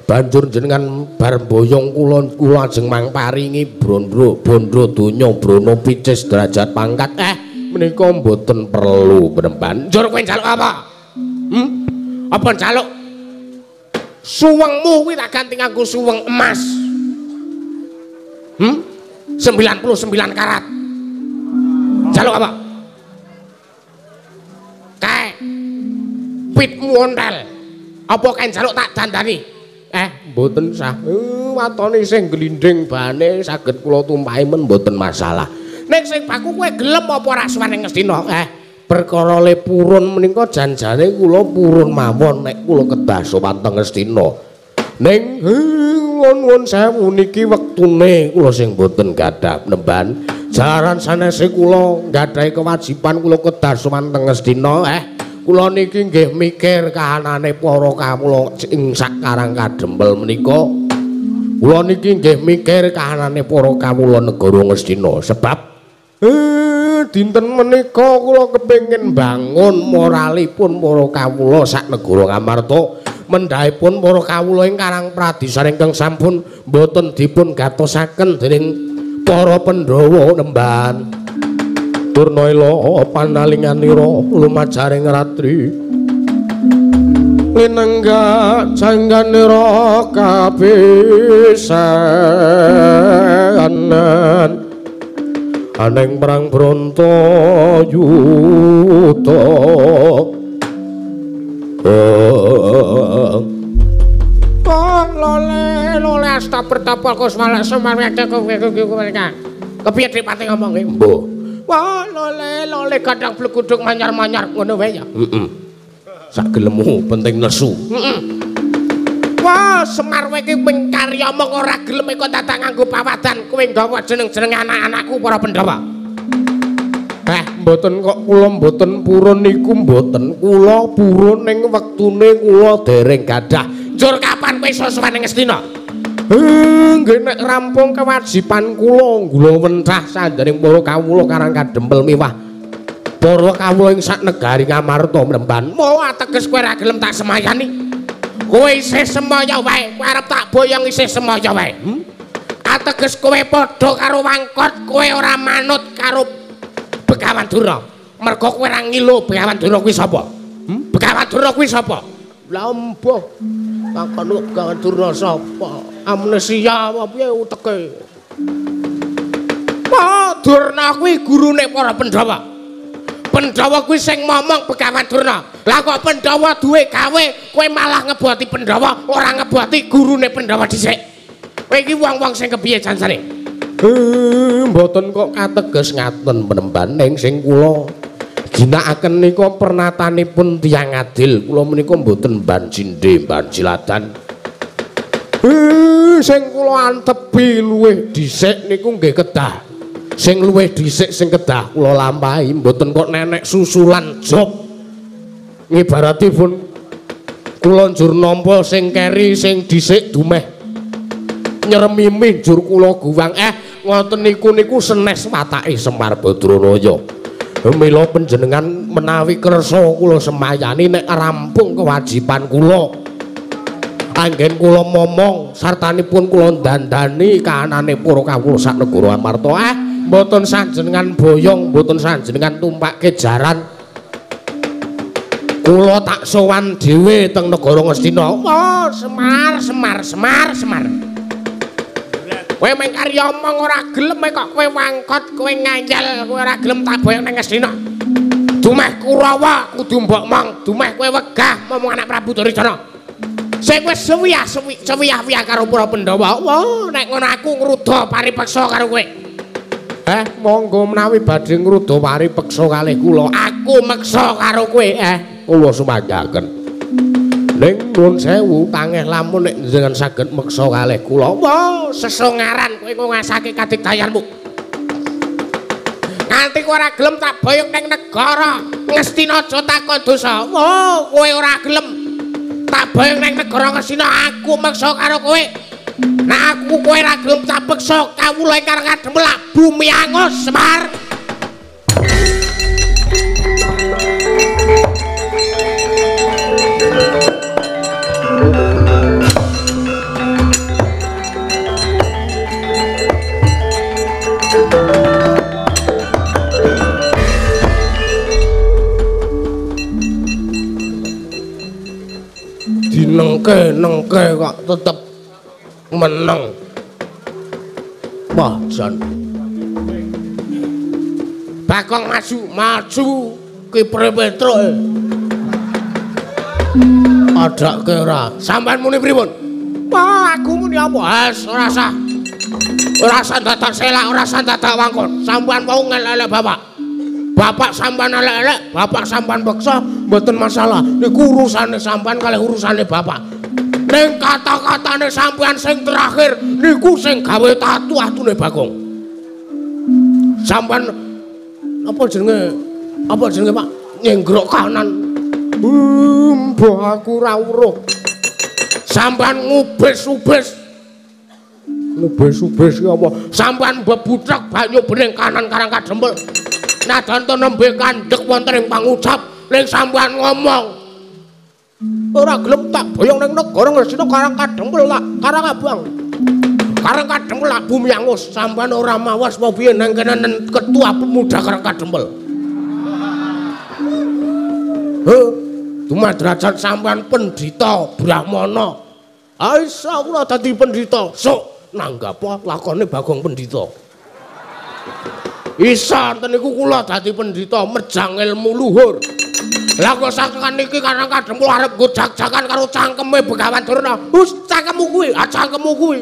S2: Banjur jenengan bar boyong kula, kula ajeng mangparingi bondo bondo donya brono picis derajat pangkat. Menika mboten perlu penemban. Njur kowe njaluk apa? Apa njaluk? Suwengmu kuwi tak ganti nganggo suweng emas. 99 karat. Njaluk apa? Kae pitmu ontel. Apa kae njaluk tak dandani? Mboten sah. Watone isih glinding bane saged kula tumpahi men mboten masalah. Ning sing baku kowe gelem apa ora sowan ning Ngastina? Perkara le purun menika janjane kula purun mawon nek kula kedah sowan teng Ngastina. Ning nuwun sewu niki wektune kula sing mboten gadah nemban. Jaran sanese kula nggadahi kewajiban kula kedah sowan teng Ngastina. Kula niki nggih mikir kahanane para kawula ing sak Karang Kadempel menika. Kula niki nggih mikir kahanane para kawula negara Ngastina sebab dinten menika kula kepengin bangun moralipun para kawula sak negara Ngamarta, mendhahipun para kawula ing Karang Pradisan ingkang sampun boten dipun gatosaken dening para Pandhawa nemban. Durna ila panalinganira lumajaring ratri linenggak jangganira kapisanan aneng perang Brontoyuda. Lole lole asta pertapa kuswala semar kepiye Dipati ngomong nggih? Mbuh. Wah, lole lole kadang bleguduk manyar-manyar ngono wae ya. Heeh. Sak gelemu penting nesu. Heeh. Wah, Semar kowe iki ping karya mung ora gelem kok dadak nganggo pawadan kowe nggawa jeneng-jeneng anak-anakku para Pandhawa. Mboten kok kula mboten purun niku mboten. Kula purun ning wektune kula dereng gadah. Njur kapan kowe iso sowan ning Ngastina? Nggih nek rampung kewajiban kula nggula wenthah sandhaning para kawula Karang Kadempel miwah para kawula ing sak negari Ngamarta mremban. Mo ateges kowe ora gelem tak semayani. Kowe isih semaya wae, kowe arep tak boyong isih semaya wae. Ateges kowe padha karo wangkot, kowe ora manut karo Begawan Durna. Mergo kowe ora ngilu Begawan Durna kuwi sapa? Begawan Durna kuwi sapa? Lah mbuh. Takon Begawan Durna sapa? Amnesia apa piye uteke? Wah, Durna kuwi gurune para Pandhawa. Pandhawa kuwi sing momong Begawan Durna. Lah kok Pandhawa duwe gawe, kowe malah ngeboti Pandhawa, ora ngeboti gurune Pandhawa dhisik. Kowe iki wong-wong sing kepiye jansane? Mboten kok kateges ngaten penemban ning sing kula ginakaken nika pernatanipun tiyang adil. Kula menika mboten ban cindhe, ban jiladan. Sing kula antepi luwih dhisik niku nggih kedah. Sing luwih dhisik sing kedah kula lampahi mboten kok nenek susulan job. Ngibaratipun kula njur nampa sing keri sing dhisik dumeh nyeremimi njur kula guwang. Ngoten niku niku senes watake Semar Badranaya. Mila panjenengan menawi kersa kula semayani nek rampung kewajiban kula. Anggen kula momong sartanipun kula dandani kahanane para kawula sak negara Amarta. Mboten sanjenengan boyong, mboten sanjenengan tumpakke jaran. Kula tak sowan dhewe teng negara Ngastina. Oh, Semar, Semar, Semar, Semar. Kowe mung karya omong ora gelem kok kowe wangkot, kowe ngayal, kowe ora gelem tak boyong nang Ngastina. Dumeh Kurawa kudu mbok mong, dumeh kowe wegah momong anak Prabu Duryudana. Sing wis suwiyah-wiyah karo para Pandhawa. Wah, nek ngono aku ngruda paripeksa karo kowe. Monggo menawi badhe ngruda paripeksa kalih kula, aku meksa karo kowe. Kula sumanggaken. Ning nuwun sewu tangeh lamun nek njenengan saged meksa kalih kula. Wah, sesongaran kowe ngasake kadigdayanmu. Nganti kowe ora gelem tak boyong ning negara Ngastina aja takon dosa. Wah, kowe ora gelem tak boyong nang negara Ngastina aku meksa karo kowe. Nek aku kowe ora gelem tak peksa kawula ing Karang Kadempel bumi angus Semar. Dinengke-nengke kok tetep meneng. Wah, jan. Bagong maju, maju kipre Petruk. Adake ora. Sampeyan muni pripun? Wah, aku muni apa? Has, ora sah. Ora sah dadak selak, ora sah dadak wangkon. Sampeyan mau ngelek-elek bapak. Bapak sampean elek-elek, bapak sampean peksa mboten masalah. Niku urusane sampean kalih urusane bapak. Ning kata-katane sampean sing terakhir niku sing gawe tatu atune Bagong. Sampean apa jenenge? Apa jenenge, Pak? Nyenggrok kanan. Mbah aku ora weruh. Sampean ngubes-ubes. Ngubes-ubes ki apa? Sampean bebuthek banyu bening kanan Karang Kadempel. Nadan to nembe kandhek wonten ing pangucap ning sampean ngomong. Ora gelem tak boyong ning negara Ngastina Karang Kadempel tak Karang Abang. Karang Kadempel tak bumi angus. Sampean ora mawas apa piye nang kene ketua pemuda Karang Kadempel. Heh, dumadrajat sampean pendhita Brahmana. Aisa kula dadi pendhita. Sok nanggap lakone Bagong pendhita. Isa enten niku kula dadi pendhita mejang ilmu luhur. Lah kok sakekan niki Karang Kadempel arep nggo jak-jakan karo cangkeme Begawan Durna. Hus, cangkemmu kuwi, ah cangkemmu kuwi.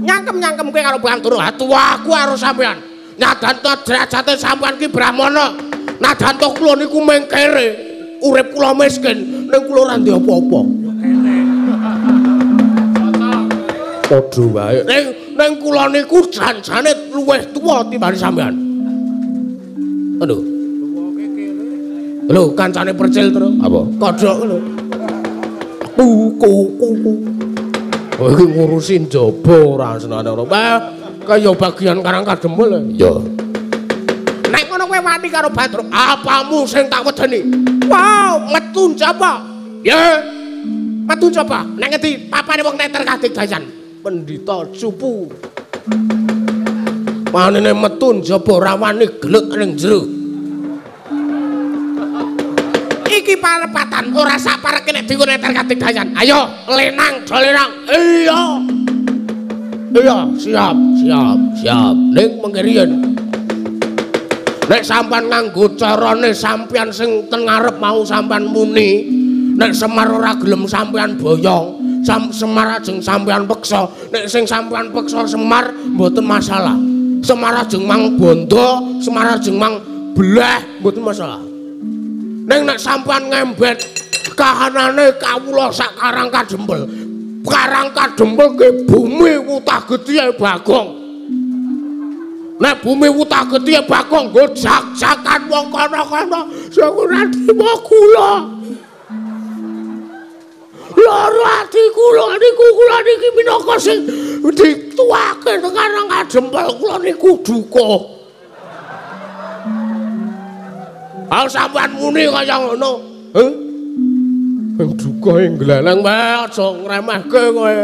S2: Nyangkem-nyangkem kowe karo Begawan Durna. Ha tuwa aku karo sampean. Nadan to derajate sampean ki Brahmana. Nadan to kula niku mengkere. Urip kula miskin, ning kula ora ndek apa-apa. Padha wae. Ning kula niku janjane luwih tuwa timbang sampean. Aduh. Lho, kancane percil terus. Apa? Kodhok lho. Ku ku ku. Oh, iki ngurusi njaba ora senane ora. Wah, kaya bagian Karang Kadempel. Ya. Nek ngono kowe wani karo Bathara, apamu sing tak wedeni? Wow, metu njaba. Ya. Metu njaba. Nek ngendi papane wong neter kadigdayan. Pendhita cupu. Manene metu njaba ora wani gelut ning jero. Iki parepatan ora sak pareke nek dinggo neter kadigdayan. Ayo, lenang, do lenang. Iya. Iya, siap, siap, siap. Ning mengke riyen. Nek sampean nganggo carane sampean sing teng ngarep mau sampean muni, nek Semar ora gelem sampean boyong, Semar ajeng sampean peksa. Nek sing sampean peksa Semar mboten masalah. Semar ajeng mang bondo, Semar ajeng mang belah mboten masalah. Ning nek sampean ngembet kahanane kawula sak Karang Kadempel. Karang Kadempel ki bumi wutah getihe Bagong. Nek bumi wutah getihe Bagong nggo jak-jakan wong kono-kono sing ora trimo kula. Lara ati kula niku kula niki minangka sing dituwake teng Karang Kadempel kula niku duka. Ah sampean muni kaya ngono. Heh. Duka ing gleleng wae aja ngremehke kowe.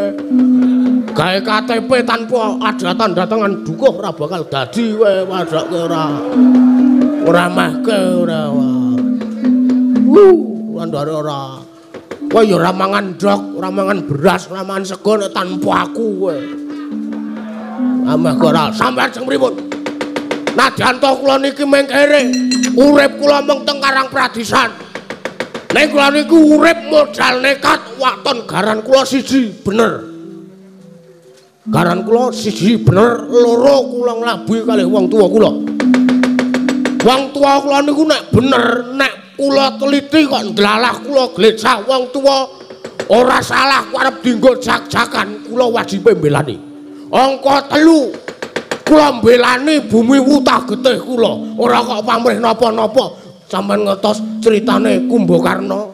S2: Gawe KTP tanpa ada tanda tangan duka ora bakal dadi kowe padake ora. Ngremehke ora. Wuh, andare ora. Kowe ya ora mangan ndok, ora mangan beras, ora mangan sego nek tanpa aku kowe. Ameh ora sampean sing pripun? Nadyan to kula niki mengkere, urip kula mung teng Karang Pradisan. Ning kula niku urip modal nekat waton garan kula siji bener. Garan kula siji bener, loro kula nglabuhi kalih wong tuwa kula. Wong tuwa kula niku nek bener, nek kula teliti kok ndlalah kula glecah wong tuwa ora salah ku arep dienggo jak-jakan, kula wajibe mbelani. Angka 3 kula mbelani bumi wutah getih kula, ora kok pamrih napa-napa. Sampeyan ngertos critane Kumbakarna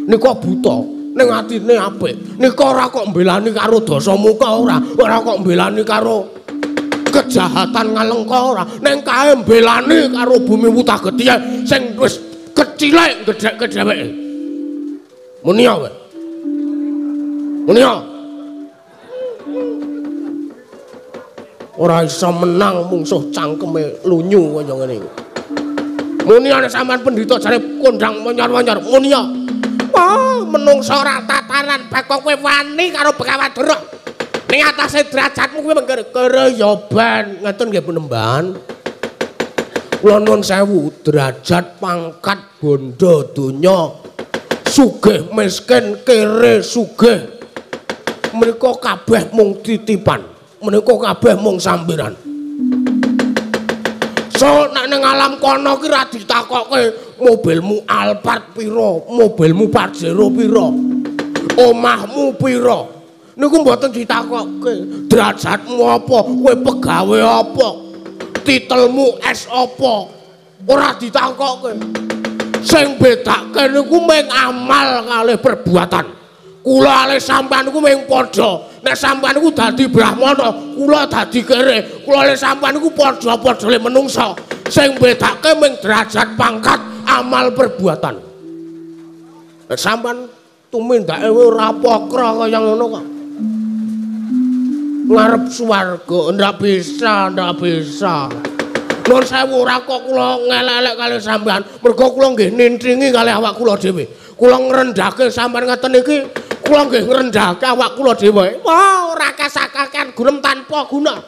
S2: nika buta ning atine apik, nika ora kok mbelani karo Dasamuka ora, ora kok mbelani karo kejahatan Ngalengka ora, ning kae mbelani karo bumi wutah getih sing wis kecilek gedhekke dheweke. Muni ya kowe? Muni ya? Ora iso menang mungsuh cangkeme lunyu kaya ngene iki. Muni ana sampean pendhita jare kondang menyor-menyor. Muni ya. Wah, menungsa ora tatanan Bagong kowe wani karo Begawan Durna. Ning atase derajatmu kuwi mengkere ya ben ngeten nggih penemban. Kula nuwun sewu, derajat pangkat bondo donya Sugih miskin kere sugih menika kabeh mung titipan, menika kabeh mung sambiran. So nek ning alam kono ki ra ditakokke mobilmu Alphard pira, mobilmu Pajero pira, omahmu pira. Niku mboten ditakokke. Derajatmu apa, kowe pegawe apa, titelmu S apa, ora ditakokke. Sing bedake niku mung amal kalih perbuatan. Kula kalih sampean niku mung padha. Nek sampean niku dadi brahmana, kula dadi kere. Kula kalih sampean niku padha-padha le menungsa. Sing bedake mung derajat pangkat, amal perbuatan. Nek sampean tumindake ora pokra kaya ngono kok. Ngarep swarga ndak bisa, ndak bisa. Nuwun sewu ora kok kula ngelek-elek kalih sampean, mergo kula nggih nintringi kalih awak kula dhewe. Kula ngrendhake sampean ngeten iki, kula nggih ngrendhake awak kula dhewe. Wah, ora kasakaken gunem tanpa guna.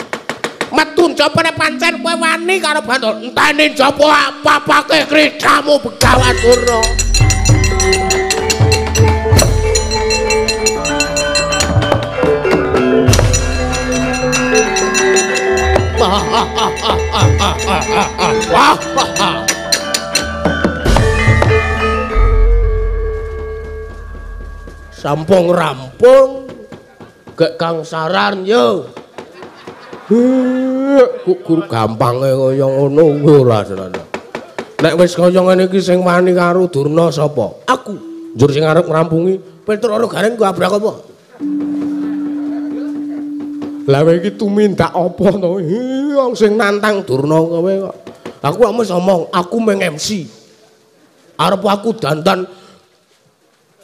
S2: Metu njaba nek pancen kowe wani karo bantul, enteni njaba apa-apake kridamu Begawan Durna. Sampung rampung gek kang saran yo. Kok guru gampange kaya ngono kuwi ora seneng. Nek wis kaya ngene iki sing wani karo Durna sapa? Aku. Njur sing arep ngrampungi Petruk karo Gareng ku abrak apa? Lah kowe iki tumindak apa to? Wong sing nantang Durna kowe kok. Aku wis omong, aku mung MC. Arep aku dandan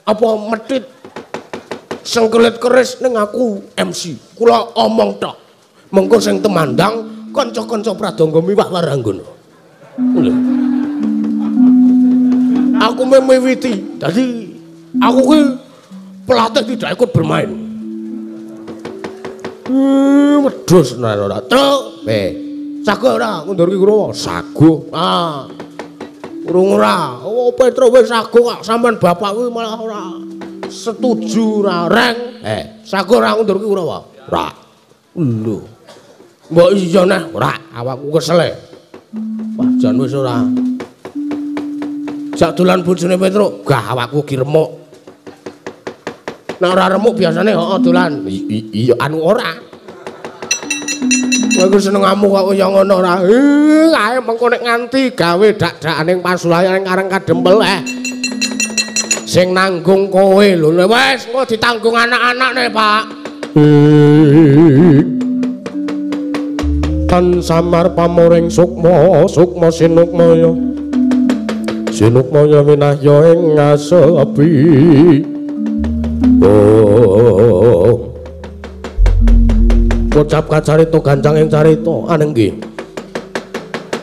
S2: apa medhit sengkelit keris ning aku MC. Kula omong tok. Mengko sing temandang kanca-kanca pradangga miwah waranggana. Lho. Aku miwiti. Dadi aku ki pelatih tidak ikut bermain. Wedhus ora. Truk. Sago ora ngundurki Kurawa? Sago. Ah. Urung ora. Oh, Petro wis sago kok sampean bapak kuwi malah ora setuju ora reng. Sago ora ngundurki Kurawa? Ora. Lho. Mbok iya neh ora, awakku kesel e. Wah, jan wis ora. Jak dolan bojone Petro, gah awakku ki remuk. Nek ora remuk biasane heeh dolan. Iya anu ora. Kowe iku seneng ngamuk kok kaya ngono ora. Kae mengko nek nganti gawe dak-dakane pasulayan Karang Kadempel Sing nanggung kowe lho. Wis engko ditanggung anak-anakne, Pak.
S1: Tan samar pamoring sukma, sukma sinukmaya. Sinukmaya winahya ing ngasepi. Oh. Kocap kacarita gancang ing carita aneng nggih.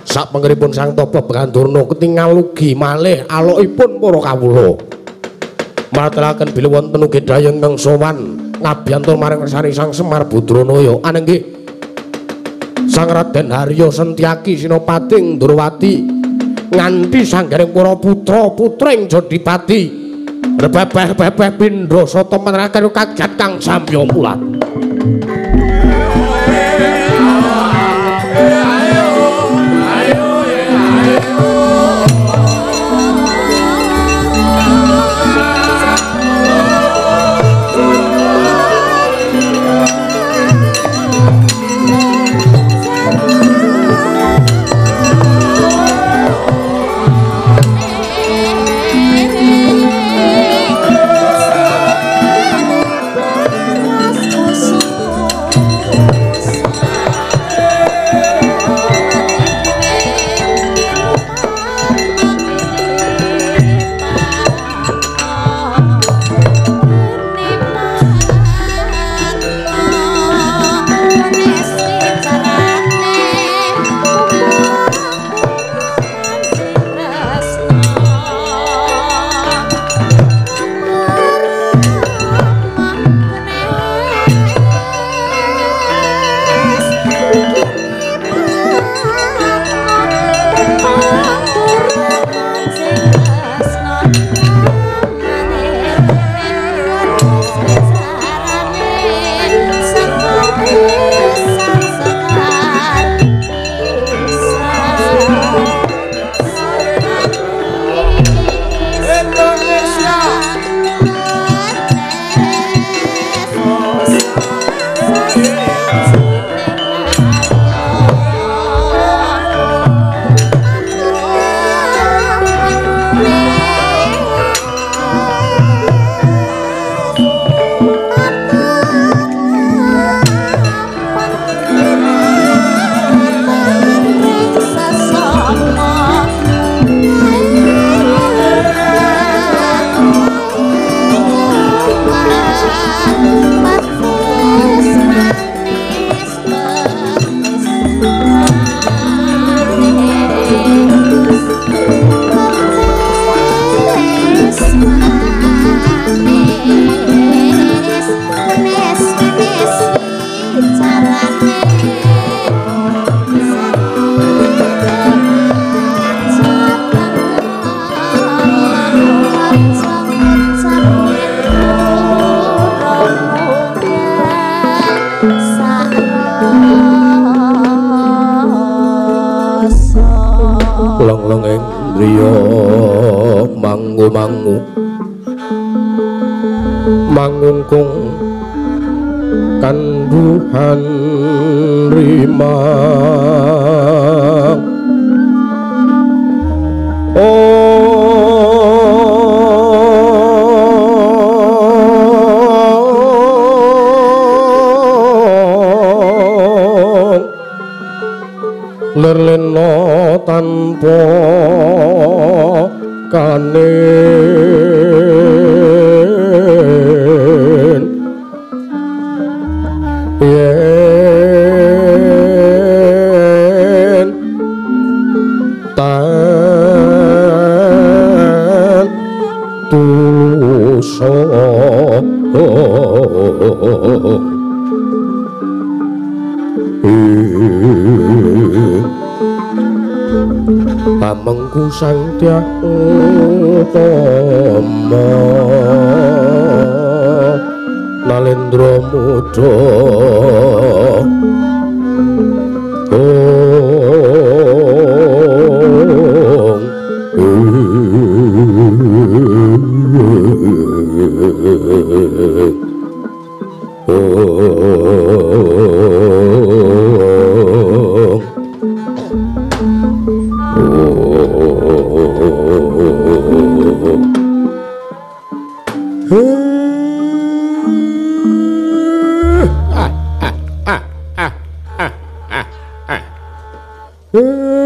S1: Sak pengeripun Sang Tapa Begawan Durna ketingal ugi malih alokipun para kawula. Matelaken bilih wonten ugi dayang ingkang sowan ngabiyantur marang kersane Sang Semar Badranaya aneng nggih. Sang Raden Harya Sentyaki Sinopati Ndorowati nganti sanggaring para putra-putring Jodipati rebebeh-bebeh pindha sata meneraken kaget kang samya mulat.
S4: Carane
S1: Long-long ing griya mangu-mangu mangungkung kanduhan rima. Lerlena tanpa kanen yen tan tulusa pamengku Sang Dyah Utama Nalendra Muda.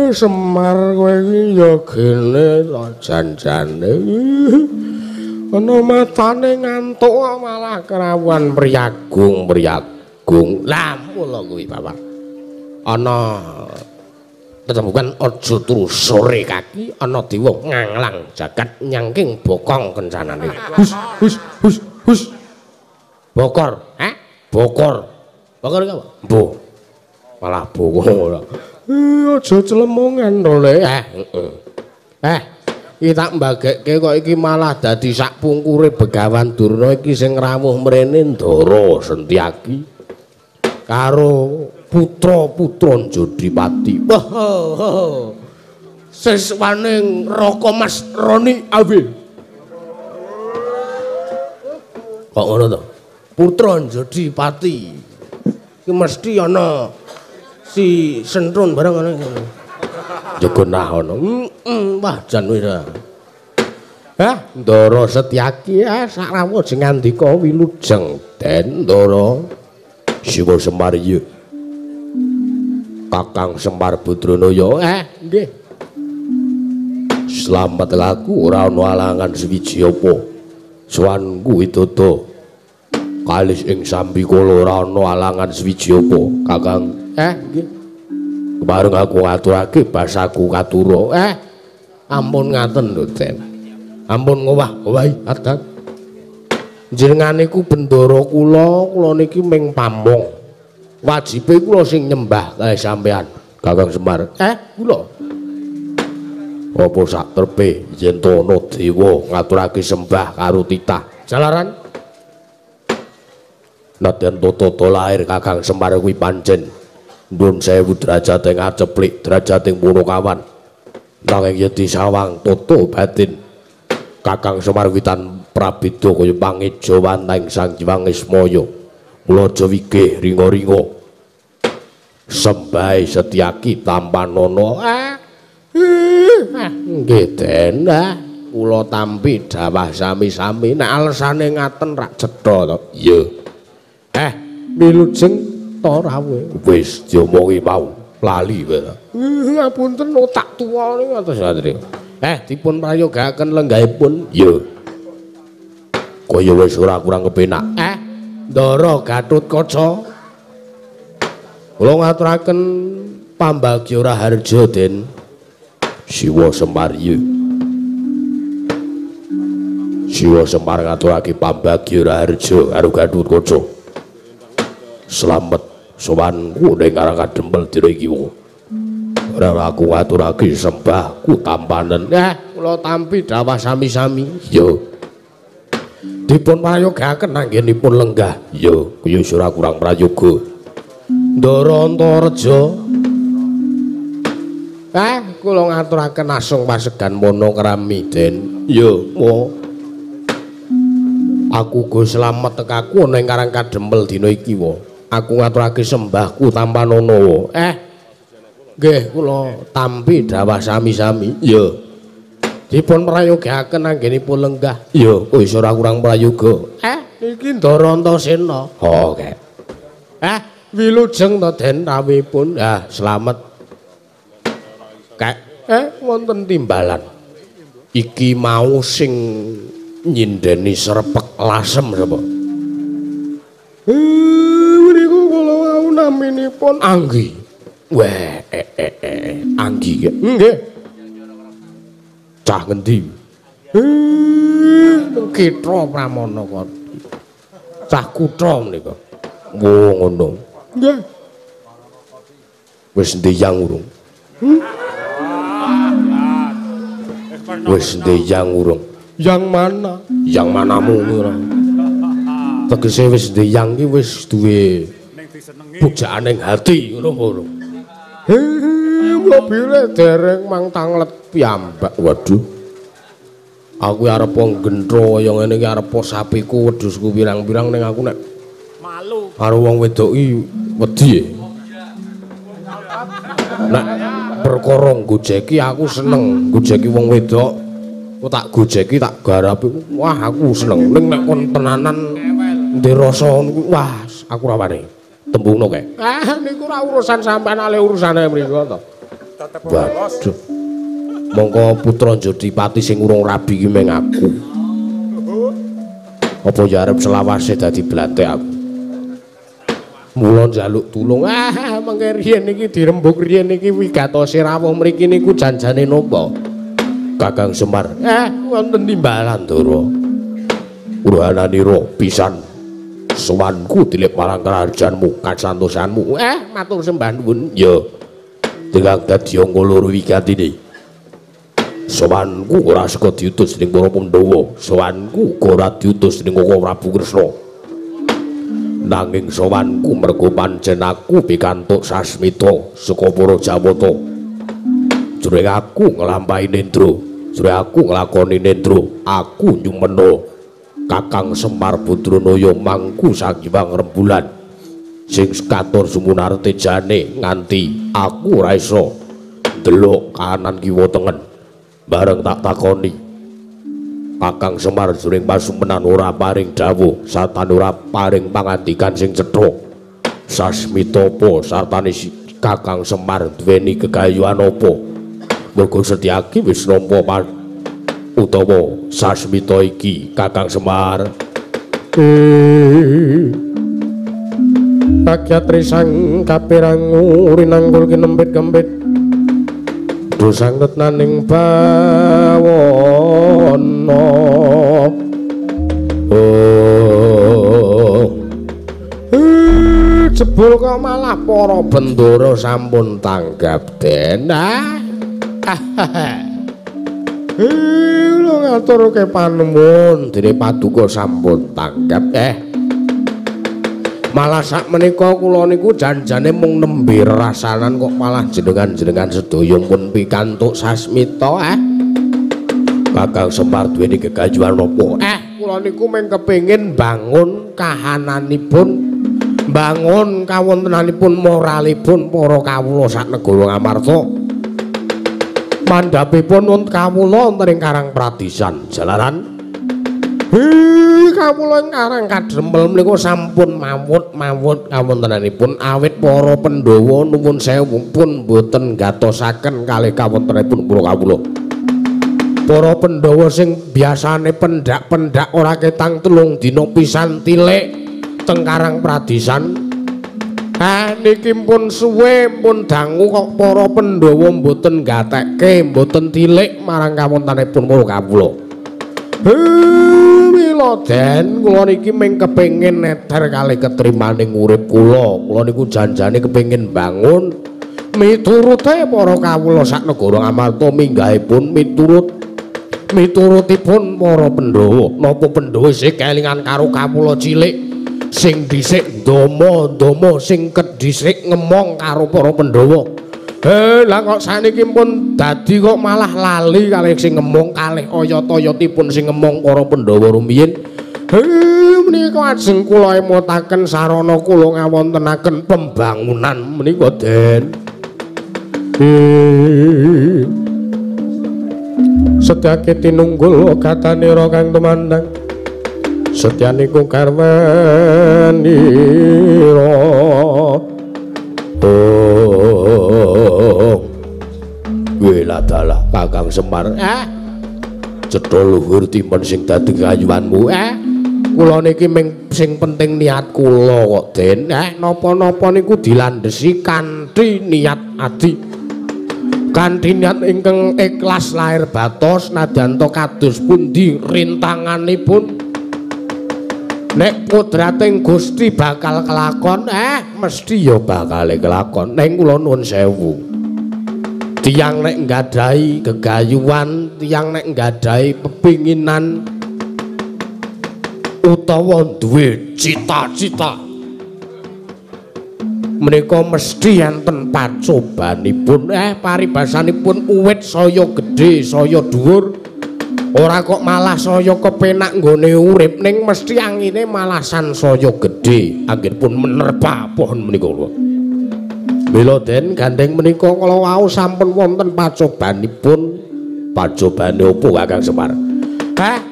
S1: Semar kowe iki ya gene to jan-jane. Ana matane ngantuk kok malah kerawan priyagung-priyagung. Lah mula kuwi Bapak. Ana tetembukan aja turu sore kaki ana dewa nganglang jagat nyangking bokong kencanane. Hus hus hus hus. Bokor, heh? Bokor. Bokor iki apa? Mbuh. Malah bokor ora. Aja clemongan to, Le. Iki tak mbagekke kok iki malah dadi sak pungkure Begawan Durna iki sing rawuh mrene Ndara Sentyaki karo putra-putra Jodipati. Wah, siswaning Raka Mas Roni Awe. Kok ngono to? Putra Jodipati. Iki mesti ana si Sentrun bareng ngono. Jegonah ana. Wah jan wis. Hah, Ndara Setyaki sak rawuh sing ngandika wilujeng Den Ndara. Siwa Semar iya. Kakang Semar Badranaya. Nggih. Slamet laku ora ana alangan suwiji apa. Sowanku widodo. Kalis ing sambikala ora ana alangan suwiji apa, Kakang. Nggih. Kepareng aku ngaturake basaku katura. Ampun ngaten lho, Den. Ampun ngowah-owahi adat. Jenengan niku bendara kula, kula niki ming pamong. Wajibe kula sing nyembah kae sampean, Kakang Semar. Kula. Apa sak trepe yen to ana dewa ngaturake sembah karo titah. Jalaran nadyan toto lahir Kakang Semar kuwi pancen ndun sewu derajate ngaceplik derajate Punakawan. Nanging yen disawang toto batin Kakang Semar kuwi tan prabeda kaya pangeja wanteng Sang Hyang Ismaya. Mula aja wigih ringa-ringa. Sembahe Setyaki tampanana. Nggih Den, kula tampi dawah sami-sami. Nek alesane ngaten rak cetha to. Iya. Wilujeng to rawuhe. Wis diomongi mau lali kowe. Ngapunten otak tuwa niku atus satri. Dipun prayogakaken lenggahipun. Iya. Kaya wis ora kurang kepenak. Ndara Gatotkaca. Kula ngaturaken pambagya raharja, Den. Siwa Semar iya. Siwa Semar ngaturake pambagya raharja karo Gatotkaca. Slamet Sowanku ning Karang Kadempel dina iki. Ora aku ngaturake sembahku tampanen. Kula tampi dhawah sami-sami. Ya. Dipun prayogaken anggenipun lenggah. Ya, kuwi ora kurang prayoga. Ndara Antareja. Kula ngaturaken asung pasegan mono krami, Den. Ya, mo. Aku go slamet tekaku ana ing Karang Kadempel dina iki, wa. Aku ngaturake sembahku tampanana, wa. Nggih, kula tampi dhawah sami-sami. Ya. Dipun prayogaken anggenipun lenggah. Ya, wis ora kurang prayoga. Niki Ndara Antasena. Oh, oke. Wilujeng to Den rawuhipun. Ah, slamet. Kek, wonten timbalan. Iki mau sing nyindeni serpek lasem sapa? Niku kula wau naminipun Anggi. Weh, Anggi nggih. Nggih. Cah ngendi? Kitra Pramana kok. Cah kutha menika. Wo ngono. Nggih. Wis ndeyang urung? Wis ndeyang urung? Yang mana? Yang manamu ora. Tegese wis ndeyang ki wis duwe pujaan ing hati ngono apa? Mobile dereng mang tanglet piyambak. Waduh. Aku arep nggentro kaya ngene iki arep sapiku wedhusku pirang-pirang ning aku nek malu karo wong wedok iki wedi. Nek perkara nggojeki aku seneng, nggojeki wong wedok. Kok tak gojeki tak garapi, wah aku seneng. Ning nek kon tenanan ndek rasa wah aku ora wani. Tembungno kae. Niku ora urusan sampean ale urusane mriku to. Waduh. Mongko putra Jodipati sing urung rabi iki meng aku. Apa ya arep selawase dadi blantek aku. Mula njaluk tulung. Mengke riyen iki dirembug riyen iki wigatose rawuh mriki niku janjane napa? Kakang Semar. Wonten timbalan Ndara. Urhananira pisan. Sowanku dilip marang karajanmu, kasantosanmu. Matur sembah nuwun. Ya. Tinggal dadi angka loro wigatine. Sowanku ora saka diutus dening para Pandhawa, sowanku ora diutus dening Koko Prabu Kresna. Nanging sowanku mergo pancen aku pikantuk sasmita saka para Jawata. Jroning aku nglampahi nendra, jroning aku nglakoni nendra, aku nyumena Kakang Semar Badranaya mangku Sang Hyang Rembulan sing katur sumunar tejane nganti aku ora iso ndelok kanan kiwa tengen. Bareng tak takoni Kakang Semar jroning pasumenan ora paring dawuh sartane ora paring pangandikan sing cetha. Sasmita apa sartane Kakang Semar duweni gegayuhan apa? Mergo Setyaki wis nampa utawa sasmita iki Kakang Semar.
S2: Rakyat risang kapirangu rinanggul kinempit-kempit dosanget naning bawana. Jebul kok malah para bendara sampun tanggap Den. Kula ngaturke panuwun dene paduka sampun tanggap. Malah sak menika kula niku janjane mung nembe rasanan kok malah jenengan-jenengan sedaya pun pikantuk sasmita. Kakang Semar duweni gegayuhan napa? Kula niku mung kepengin bangun kahananipun, bangun kawontenanipun moralipun para kawula sak negara Ngamarta. Mandhapipun wonten kawula wonten ing Karang Pradisan jalaran. Kawula ing Karang Kadempel menika sampun mawut-mawut kawontenanipun awit para Pandhawa nuwun sewu pun boten gatosaken kalih kawontenanipun para kawula. Para Pandhawa sing biasane pendak-pendak ora ketang telung dina pisan tilik teng Karang Pradisan. Niki pun suwe pun dangu kok para Pandhawa mboten gatekke, mboten tilik marang kawontenanipun para kawula. Mila Den, kula niki mung kepengin neter kalih ketrimaning urip kula. Kula niku janjane kepengin bangun miturute para kawula sak negara Ngamarta minggahipun miturutipun para Pandhawa. Napa Pandhawa isih kelingan karo kawula cilik sing dhisik ndama-ndama sing kedhisik ngemong karo para Pandhawa. Lah kok sakniki pun dadi kok malah lali kalih sing ngemong kalih oyot-oyotipun sing ngemong para Pandhawa rumiyin. Menika ajeng kula emotaken sarana kula ngawontenaken pembangunan menika Den.
S1: Setyake tinunggul katanira kang tumandang setyaniku karwanira.
S2: Oh, weladalah Kakang Semar. Cetha luhur timun sing dadi kayuwanmu. Kula niki ming sing penting niat kula kok Den. Napa-napa niku dilandhesi kanthi niat adi. Kanthi niat ingkang ikhlas lahir batos nadyan ta kados pundi rintanganipun. Nek kodrating Gusti bakal kelakon, mesti ya bakal kelakon. Ning kula nuwun sewu. Tiyang nek nggadahi gegayuhan, tiyang nek nggadahi pepinginan utawa duwe cita-cita, menika mesti enten pacobanipun. Paribasanipun uwit saya gedhe, saya dhuwur. Ora kok malah saya kepenak nggone urip, ning mesti angine malah sansaya gedhe anggenipun menerpa pohon menika. Mila Den gandeng menika kala wau sampun wonten pacobanipun. Pacobane opo Kakang Semar?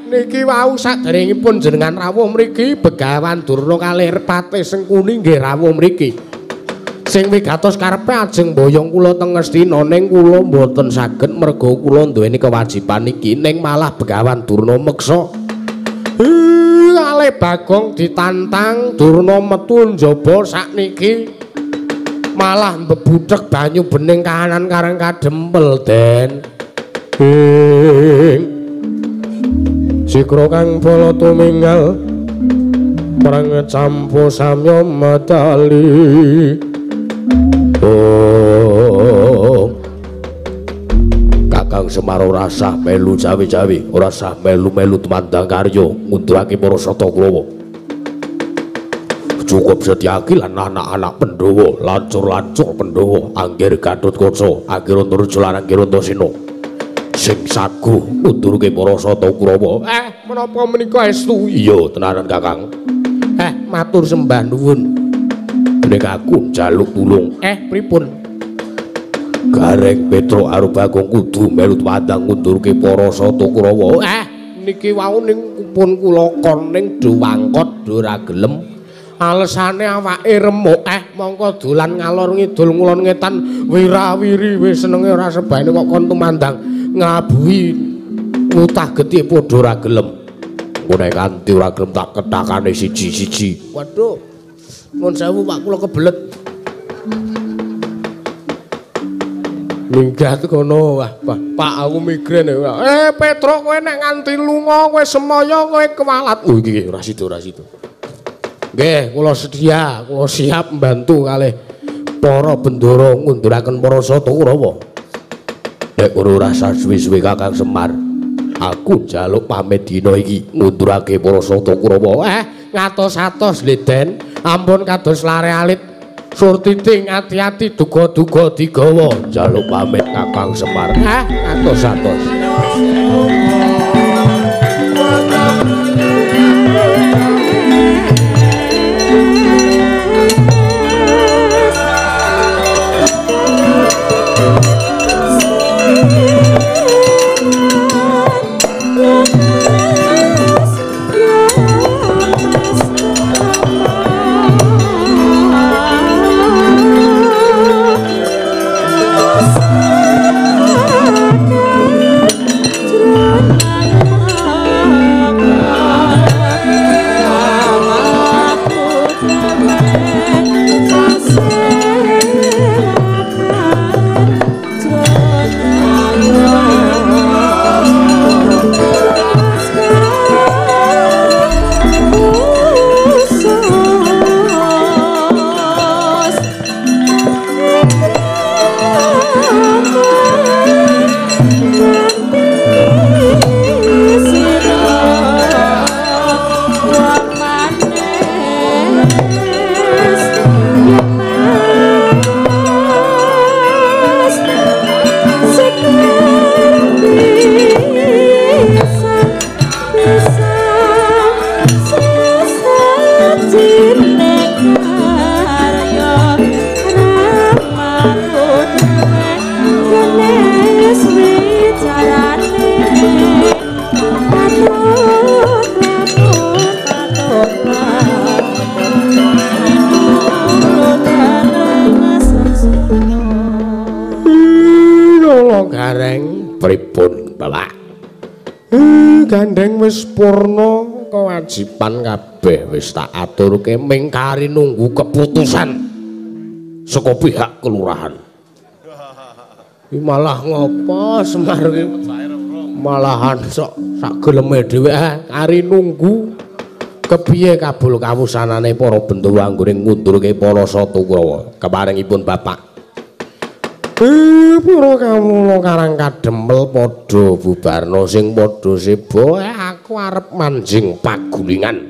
S2: Niki wau saderengipun jenengan rawuh mriki Begawan Durna kalih Patih Sengkuni nggih rawuh mriki. Sing wigatos karepe ajeng mboyong kula teng Ngastina, ning kula mboten saged merga kula nduweni kewajiban iki, ning malah Begawan Durna meksa. Kalih Bagong ditantang Durna metu njaba sakniki malah mbebuthek banyu bening kahanan karang kadempel Den.
S1: Sikra kang bala tuminggal perang campo samya medali.
S2: Oh, Kakang Semar ora sah melu jawi-jawi, ora sah melu-melu tumandang karya ngundurake para Sata Kurawa. Cukup Setyaki lan anak-anak Pandhawa, lancur-lancur Pandhawa, anggir Gatotkaca, anggir Antarja lan anggir Antasena sing saguh ngundurke para Sata Kurawa. Menapa menika estu? Iya, tenanan Kakang. Matur sembah nuwun. Nek aku njaluk tulung. Pripun? Gareng Petruk karo Bagong kudu melu tumandang ngundurke para Sata Kurawa. Niki wau ning pun kula kon ning do wangkot do ora gelem. Alesane awake remuk. Mongko dolan ngalor ngidul ngulon ngetan wirawiri wis senenge ora sebaene kok kon tumandang ngabuhi mutah getih padha ora gelem. Engko nek kanthi ora gelem tak kethakane siji-siji. Waduh. Nuwun sewu Pak, kula kebelet. Minggat kono. Wah, Pak aku migrain. Petruk kowe nek nganti lunga kowe semaya kowe kewalat. Oh iki ora sida, ora sida. Nggih, kula sedia, kula siap mbantu kalih para bendara ngunduraken para Sata Kurawa. Nek ora rasa suwe-suwe Kakang Semar, aku njaluk pamit dina iki ngundurake para Sata Kurawa. Ngatos-atos lho Den. Ampun kados lare alit surtiting ati-ati duga-duga digawa. Njaluk pamit Kakang Semar. Atos-atos.
S4: Jrona
S2: Gandeng wis purna kewajiban kabeh wis tak aturke ming kari nunggu keputusan saka pihak kelurahan. Iki malah ngopo Semar iki? Malahan sok sak geleme dhewe kari nunggu kepiye kabul kawusanane para Bendhawa anggone ngundurke para Sata Kurawa. Keparingipun Bapak. Pura kawula Karang Kadempel padha bubarna sing padha seba, aku arep manjing pagulingan.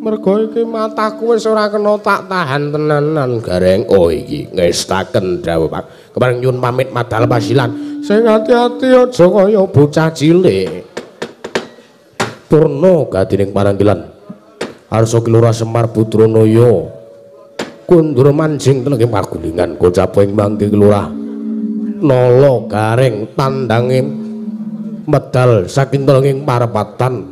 S2: Merga iki mataku wis ora kena tak tahan tenanan Gareng. Oh iki ngestaken dawuh Pak. Kepareng nyuwun pamit madal pasilan. Sing ati-ati aja kaya bocah cilik. Purna gadining parangkilan. Arsa Kilurah Semar Putranaya kundur manjing tengging pagulingan kocap ing mangke Kelurah Nala Gareng tandange medal saking telenging parepatan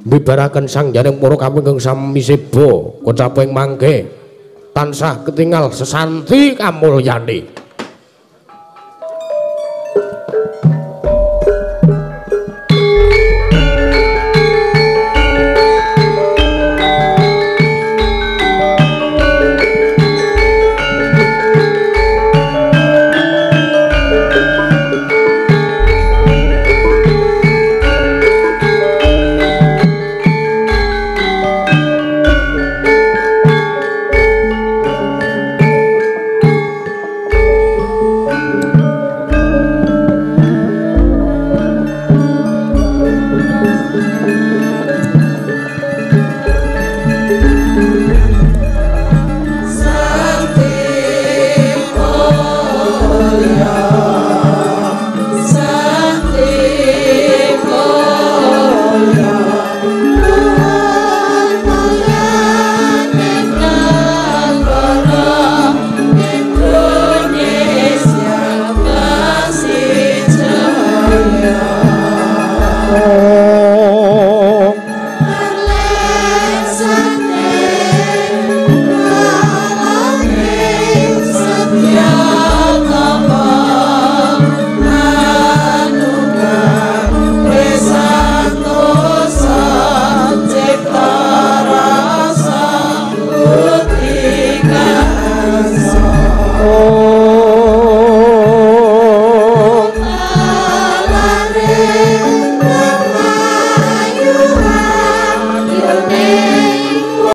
S2: mbibaraken sangyaning para kawula ingkang sami seba kocap ing mangke tansah ketingal sesanti kamulyane. Oh.